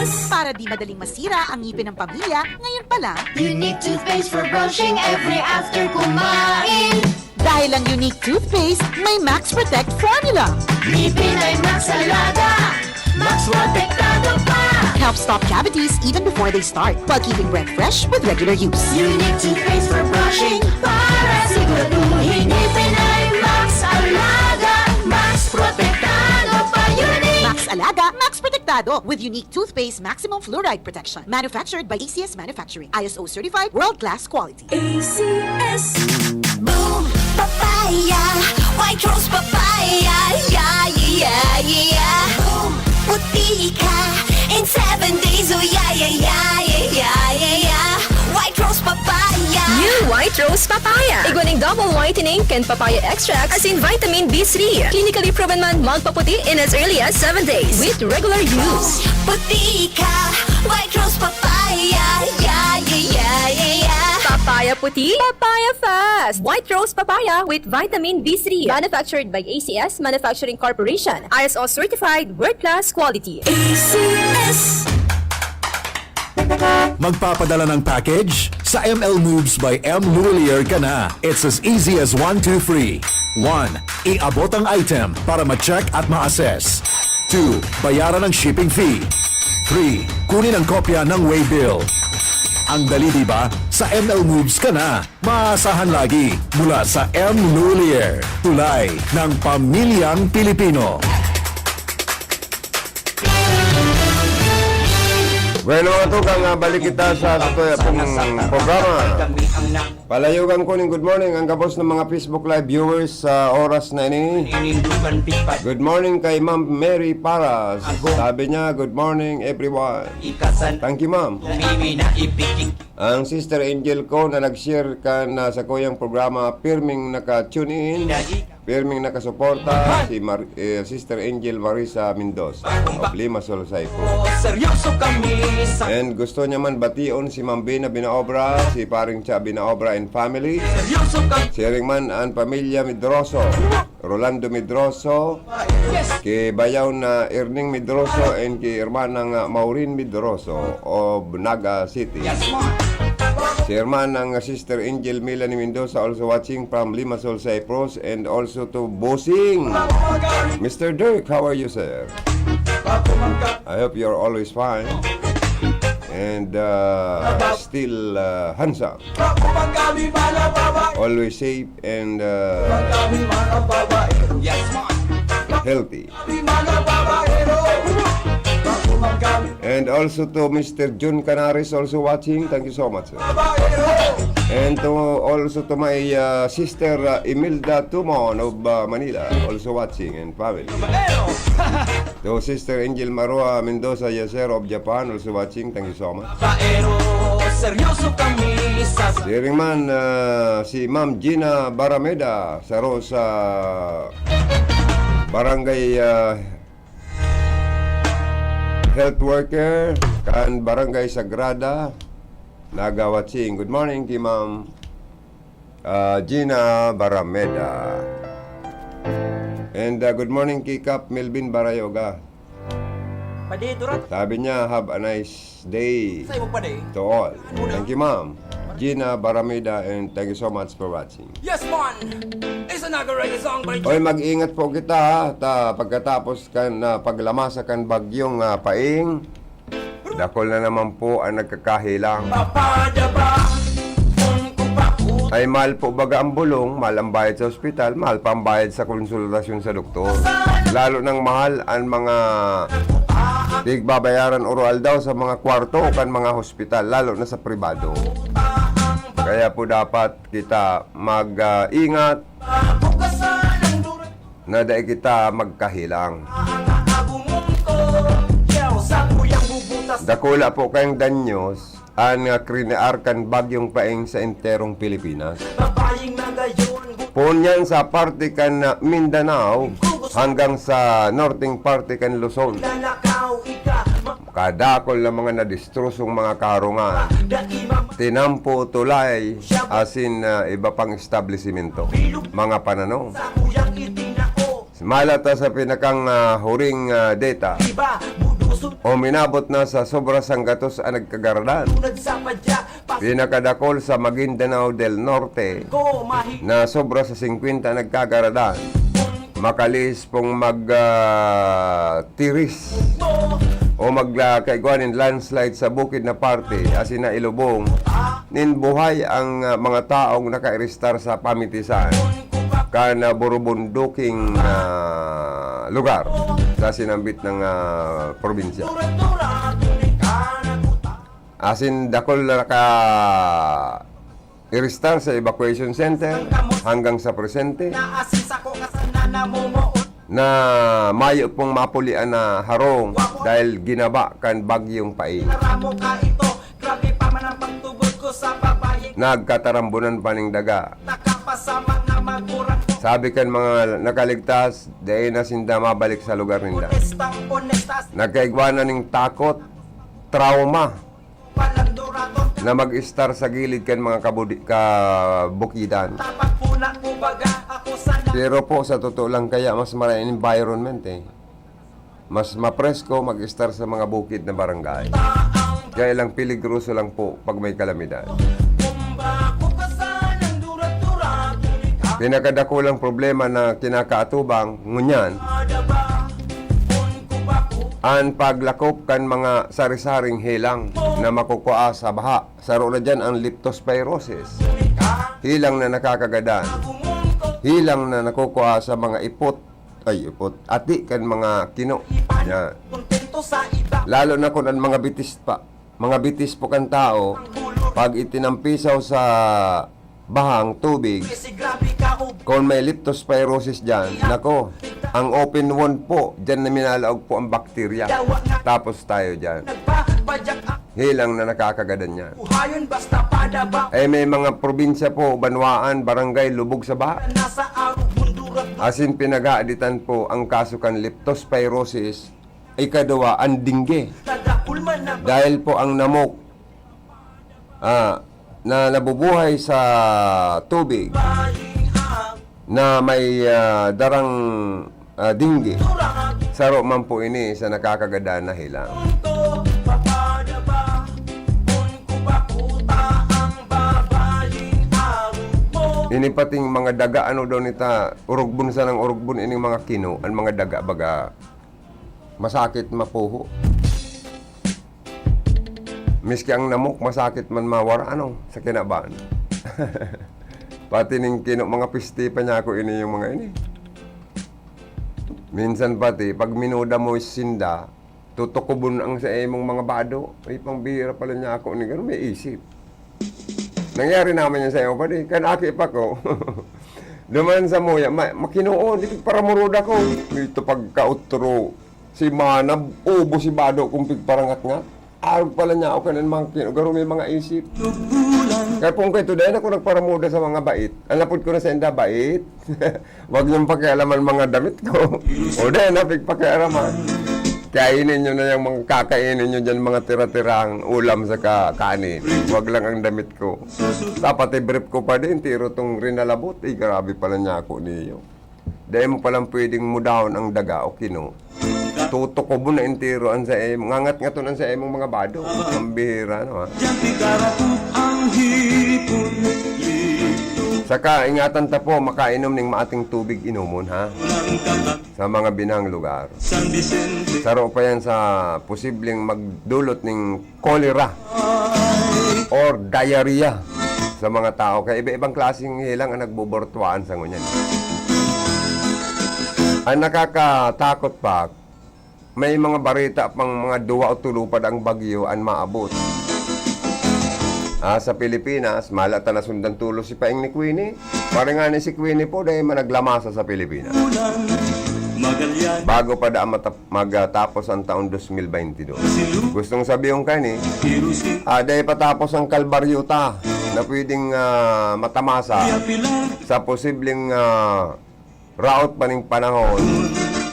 S. Para di madaling masira ang ngipin ng pamilya, ngayon pa lang. Unique toothpaste for brushing every after kumain. Dahil ang Unique Toothpaste may Max Protect Formula. Ngipin ay Max Alaga, Max Protektado pa. Help stop cavities even before they start, while keeping breath fresh with regular use. Unique toothpaste for brushing para siguraduhin ngipin ay Max Alaga, Max Protektado pa. Unique! Max Alaga, Max Protektado with Unique Toothpaste Maximum Fluoride Protection. Manufactured by A C S Manufacturing. I S O certified, world-class quality. A C S. Boom! Rose Papaya. Igwa ning double whitening kan papaya extract asin vitamin B three. Clinically proven man magpaputi in as early as seven days with regular use. Puti ka, White Rose Papaya. Yeah, yeah, yeah, yeah, yeah. Papaya puti, papaya fast. White Rose Papaya with vitamin B three. Manufactured by A C S Manufacturing Corporation. I S O certified, world class quality. A C S. Magpapadala ng package? Sa M L Moves by M Loulier ka na. It's as easy as one, two, three. One, iabot ang item para ma-check at ma-assess. Two, bayaran ang shipping fee. Three, kunin ang kopya ng waybill. Ang dali, di ba? Sa M L Moves ka na. Maasahan lagi mula sa M Loulier, tulay ng pamilyang Pilipino. Bueno, mga tugang, ah, balik kita sa satuya pong programa. Palayogan ko ning good morning ang gabos ng mga Facebook Live viewers sa oras na ini. Good morning kay Ma'am Mary Paras. Sabi niya, "Good morning, everyone." Thank you, ma'am. Ang Sister Angel ko na nag-share kan, ah, sakuyang programa, pirming naka-tune in, pirming nakasuporta, si Mar-, eh, Sister Angel Marisa Mendoza of Limassol, Cyprus. Seryoso kami sa And gusto niya man bation si Ma'am Bina Binaobra, si Paring Cha Binaobra and family. Seryoso kami. Siring man an pamilya Medroso, Rolando Medroso, Yes. Ki Bayaw na Erning Medroso and ki Hermanang, ah, Maureen Medroso of Naga City. Yes, man. Si Hermanang, ah, Sister Angel Melanie Mendoza, also watching from Limassol, Cyprus, and also to Bossing, Mister Dirk. How are you, sir? I hope you're always fine and, uh, still, uh, handsome. Always safe and, uh, Yes, man. healthy. And also to Mister Jun Canaris, also watching. Thank you so much, sir. And to, also to my, uh, sister, uh, Imelda Tumon of, uh, Manila, also watching, and family. To Sister Angel Marua Mendoza Yacero of Japan, also watching. Thank you so much. Baero, seryoso kami sa Siring man, ah, si Ma'am Gina Barameda, saro sa Barangay, ah, Health Worker, kan Barangay Sagrada, Naga watching. Good morning ki Ma'am, ah, Gina Barameda. And, ah, good morning ki Kap Melvin Barayoga. Padi, Durat. Sabi niya, "Have a nice day Sa imo, padi. to all." Ano na? Thank you, ma'am. Gina Barameda, and thank you so much for watching. Yes, man! It's another reggae song by Oy, mag-ingat po kita, ha, ta pagkatapos kan, ah, paglamasa kan bagyong, ah, Paeng, dakul na naman po ang nagkakahelang. Papadaba, kun kupaku- Ay, mahal po baga ang bulong, mahal ang bayad sa ospital, mahal pa ang bayad sa konsultasyon sa doktor. Lalo nang mahal ang mga tigbabayaran oro-aldaw sa mga kwarto kan mga hospital, lalo na sa pribado. Kaya po dapat kita mag, ah, ingat na dai kita magkahelang. Dakula po kayong danyos an, ah, krinear kan bagyong Paeng sa enterong Pilipinas. Poon yan sa parte kan, ah, Mindanao hanggang sa norteng parte kan Luzon. Kadakul na mga nadistrusong mga kaharungan, tinampo, tulay, asin, ah, iba pang establisimento, mga pananom. Malat ta sa pinakang, ah, huring, ah, data, uminabot na sa sobra sanggatos an nagkagaradan. Pinakadakul sa Maguindanao del Norte na sobra sa singkwenta nagkagaradan. Makalihis pong mag, ah, tiris o mag, ah, kaigwa nin landslide sa bukid na parte, asin nailubong nin buhay ang, ah, mga taong nakairistar sa pamitisan kan, ah, burubunduking, ah, lugar sa sinambit na, ah, probinsya. Asin dakul na naka-iristar sa evacuation center hanggang sa presente na mayo pong mapulian na harong dahil ginaba kan bagyong Paeng. nagkatarambunan pa ning daga. Nakapasama na magurang. Sabi kan mga nakaligtas, dai na sinda mabalik sa lugar ninda. Honestang onestas. Nagkaigwa na ning takot, trauma, palanduraton, na mag-estar sa gilid kan mga kabudi-, kabukidan. Tapag puna, kumbaga, ako sana. Pero po, sa totoo lang, kaya mas maray ang environment eh. Mas mapresko mag-estar sa mga bukid na barangay. Kaya lang peligroso lang po pag may kalamidad. Pinakadakulang problema na kinakaatubang ngunyan, an paglakop kan mga sari-saring helang na makukua sa baha. Saro na diyan ang leptospirosis. Helang na nakakagadan. Helang na nakukua sa mga ipot. Ay, ipot. Ati kan mga kino. Yan. Lalo na kun an mga bitis pa. Mga bitis po kan tao, pag itinampisaw sa bahang tubig, kung may leptospirosis dyan, nako, ang open wound po, dyan na minalaog po ang bakterya. Tapos tayo dyan. Helang na nakakagadan yan. Ay, may mga probinsya po, banwaan, barangay, lubog sa baha. Asin pinaghaaditan po ang kaso kan leptospirosis, ikaduwa, ang dengue. Dahil po ang namok, ah, na nabubuhay sa tubig na may, ah, darang, ah, dengue, saro man po ini sa nakakagadan na helang. Ini pating mga daga, ano daw nita, urugbon sanang urugbon, ining mga kino, ang mga daga baga, masakit mapuho. Miski ang namok, masakit man mawara, ano, sa kinaban. Pati ning kino, mga pisti pa niya ako ini yung mga ini. Minsan pati, pag minuda mo sinda, tutukubon ang sa imong mga bado. Ay, pangbihira pala niya ako ni garo, may isip. Nangyari naman yan sa iyo, padi. Kan aki pa ko. Duman sa muya, ma-, makinuon, di paramuroda ko. Ito pagkautro, si Manab, ubo si Bado kung pigparangat nga. Arog pala niya ako kanan mga kino, garo may mga isip. Kaya kung kayo, dahil ako nagparamuda sa mga bait. Ang lapod ko na sa inda, bait. Wag niyong pakialaman mga damit ko. O dahil na pigpakialaman. Kainin niyo na yung mga kakainin niyo dyan, mga tira-tirang ulam sa ka-, kanin. Wag lang ang damit ko. Dapat i-brief ko pa din, tiro tong rinalabot. Eh, grabe pala niya ako niyo. Dahil mo palang pwedeng mudahon ang daga o kino. Tutukubon na entero ang sa imo. Ngangat-ngaton ang sa imong mga bado. Ang bihira, no, ha? Diyan pigkarakop ang hipon. Saka, ingatan ta po, makainom ning maating tubig inomon, ha? Sa mga binang lugar. San Vicente. Saro pa yan sa posibleng magdulot ning cholera or diarrhea sa mga tao. Kaya iba-ibang klaseng helang ang nagbuburtuaan sa ngunyan. Ang nakakatakot pa, may mga bareta pang mga duwa o tulo pa daang bagyo an maabot. Ah, sa Pilipinas, mala ta nasundan tulos si paing ni Queenie. Pare nga ni si Queenie po, dahil managlamasa sa Pilipinas. Bago pa daan matap-, magtapos ang taon dos mil baynte dos. Gustong sabihon ka ni, ah, dahil patapos ang kalbaryo ta na pwedeng, ah, matamasa sa posibleng, ah, raot pa ning panahon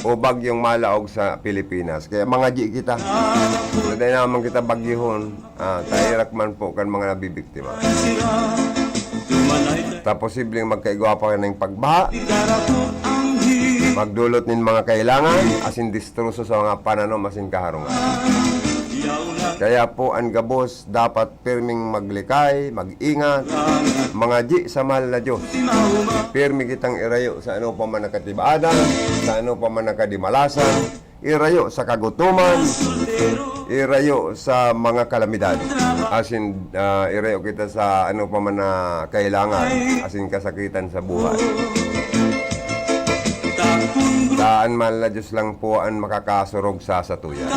o bagyong malaog sa Pilipinas. Kaya mga G kita. Dahil naman kita bagyuhon, ah, tairak man po kan mga nabibiktima. Ta posibleng magkaigwa pa ning pagbaha, magdulot nin mga kailangan, asin distroso sa mga pananom asin kaharungan. Kaya po, an gabos dapat pirming maglikay, mag-ingat, mga G sa mahal na Diyos. Pirmi kitang irayo sa ano pa man na katibaadan, sa ano pa man na kadimalasan, irayo sa kagutoman, irayo sa mga kalamidad. Asin, ah, irayo kita sa ano pa man na kailangan, asin kasakitan sa buhay. Daan mahal na Diyos lang po an makakasurog sa satuya.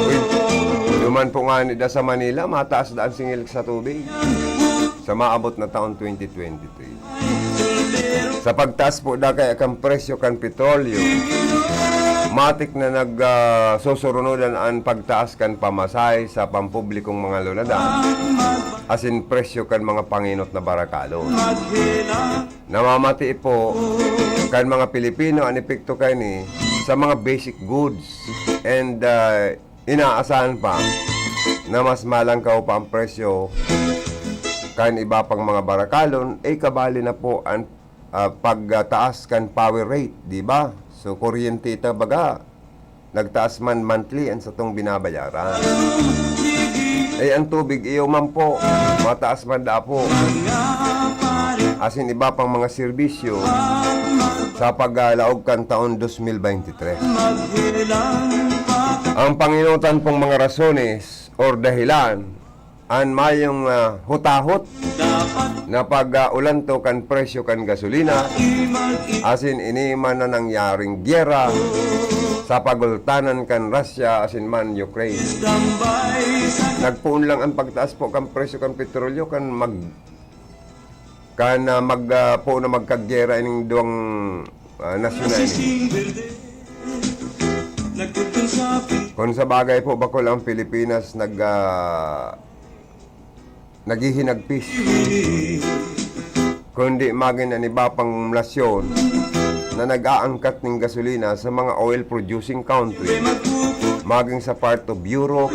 Uy, duman po nga ni da sa Manila, mataas daan singil sa tubig. Sa maabot na taon twenty twenty-three. Sa pagtaas po da kaya kan presyo kan petrolyo, matik na nag, ah, susurunodan an pagtaas kan pamasahe sa pampublikong mga lunadan, asin presyo kan mga pangenot na barakalon. Namamati po kan mga Pilipino an epekto kaini sa mga basic goods and, ah, inaasahan pa na mas malangkaw pa ang presyo kan iba pang mga barakalon, eh, kabali na po ang, ah, pagtaas kan power rate, di ba? So, kuryente ito, baga, nagtaas man monthly ang satong binabayaran. Eh, ang tubig, iyo man po, mataas man daa po. Asin iba pang mga serbisyo sa paglaog kan taon dos mil bente tres. Ang pangenotan pong mga rasones or dahilan, an mayong, ah, hutahot na pag-ulanto kan presyo kan gasolina, asin ini man na nangyaring gyera sa pagultanan kan Russia asin man Ukraine. Nagpoon lang ang pagtaas po kan presyo kan petrolyo kan mag-, kan, ah, mag, ah, poon na magkagyera ining duwang, ah, nasyon na ini. Kung sa bagay po, bako lang Pilipinas nag, ah, naghihinagpis, kundi magin an iba pang nasyon na nag-aangkat ning gasolina sa mga oil-producing country, maging sa part of Europe,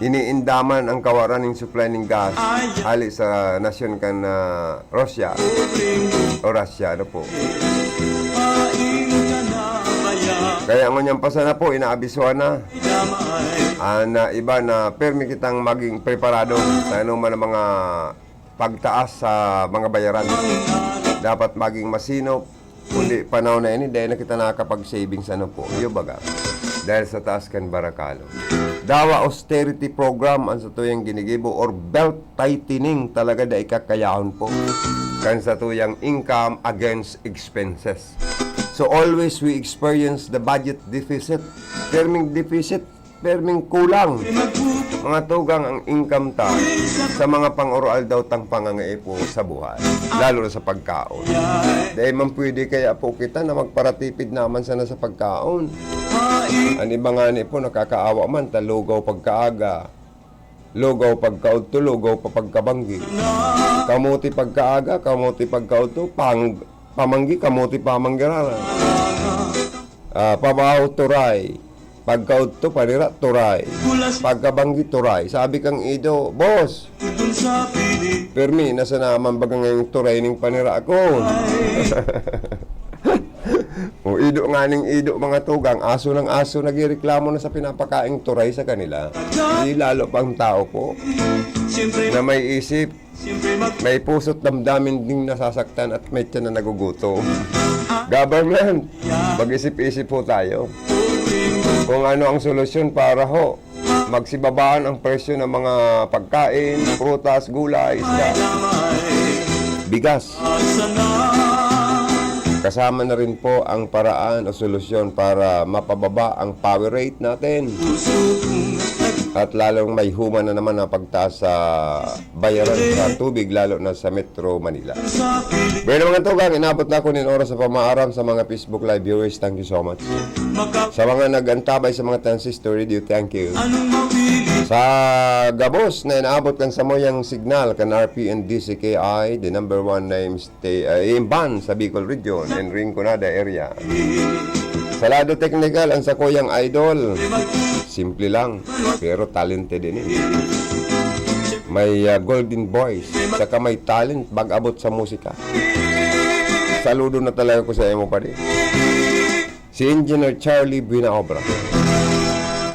iniindaman ang kawaran ning supply ning gas hali sa nasyon kan, ah, Russia o Russia, ano po. Kaya ngunyan pa sana po, inaabisuhan na an, ah, iba na permi kitang maging preparado sa anoman na mga pagtaas sa mga bayaran. Dapat maging masinop, kundi panahon na ini, dai na kita nakakapag-savings, ano po, iyo baga, dahil sa taas kan barakalo. Dawa austerity program ang satuyang ginigibo or belt tightening talaga dai kakayahon po kan satuyang income against expenses. So always we experience the budget deficit. Perming deficit, perming kulang. Mga tugang, ang income ta sa mga pang-oroaldaw tang pangangaipo sa buhay, lalo na sa pagkaon. Dai man pwede kaya po kita na magparatipid naman sana sa pagkaon. An iba ngani po, nakakaawa man, ta lugaw pagkaaga, lugaw pagkaudto, lugaw pa pagkabanggi. Kamote pagkaaga, kamote pagkaudto, pang-, pamanggi, kamote pamanggi rara. Ah, pabaho, turay. Pagkaudto, panira, turay. Pagkabanggi, turay. Sabi kang ido, "Boss, permi na sana man baga ngayong turay ning panira ko." O ido nganing ido, mga tugang, aso ng aso, nagrereklamo na sa pinapakaing turay sa kanila. Di lalo pang tao po na may isip, may puso't damdamin ding nasasaktan at may tiyan na nagugutom. Government, mag-isip-isip po tayo kung ano ang solusyon para ho magsibabaan ang presyo ng mga pagkain, prutas, gulay, isda, bigas. Kasama na rin po ang paraan o solusyon para mapababa ang power rate natin. At lalong may human na naman ang pagtaas sa bayaran sa tubig, lalo na sa Metro Manila. Bueno, mga tugang, inabot na ako nin oras sa pamaaram sa mga Facebook Live viewers. Thank you so much. Sa mga nag-antabay sa mga transistor radio, thank you. Sa gabos na inaabot kan samuyang signal kan R P N D C K I, the number one name sta-, ah, imban sa Bicol Region and Rinconada area. Sa lado technical, ang sakuyang idol, simple lang, pero talented ini. May, ah, golden voice, saka may talent pag-abot sa musika. Saludo na talaga ko sa imo, padi. Si Engineer Charlie Buenaobra.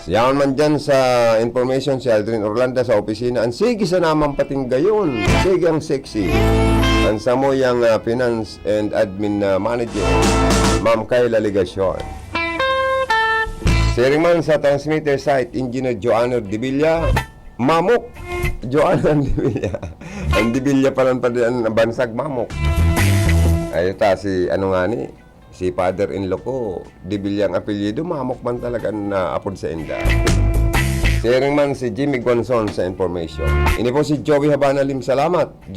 Yaon man dyan sa information, si Aldrin Orlando sa opisina. Ang sige sa namang patinggayon, sige ang sexy. Ang samuyang, ah, finance and admin na manager, Ma'am Kayla Legacion. Siring man sa transmitter site, Engineer Joanner Dibilla, Mamok. Joanner Dibilla. Ang Dibilla pala pa din ang bansag, Mamok. Ay, ta, si ano nga ni, si father-in-law ko, Dibilla ang apelyido, Mamok man talaga ang, ah, apod sa inda. Siring man si Jimmy Guanzon sa information. Ini po si Joey Habana Lim, salamat.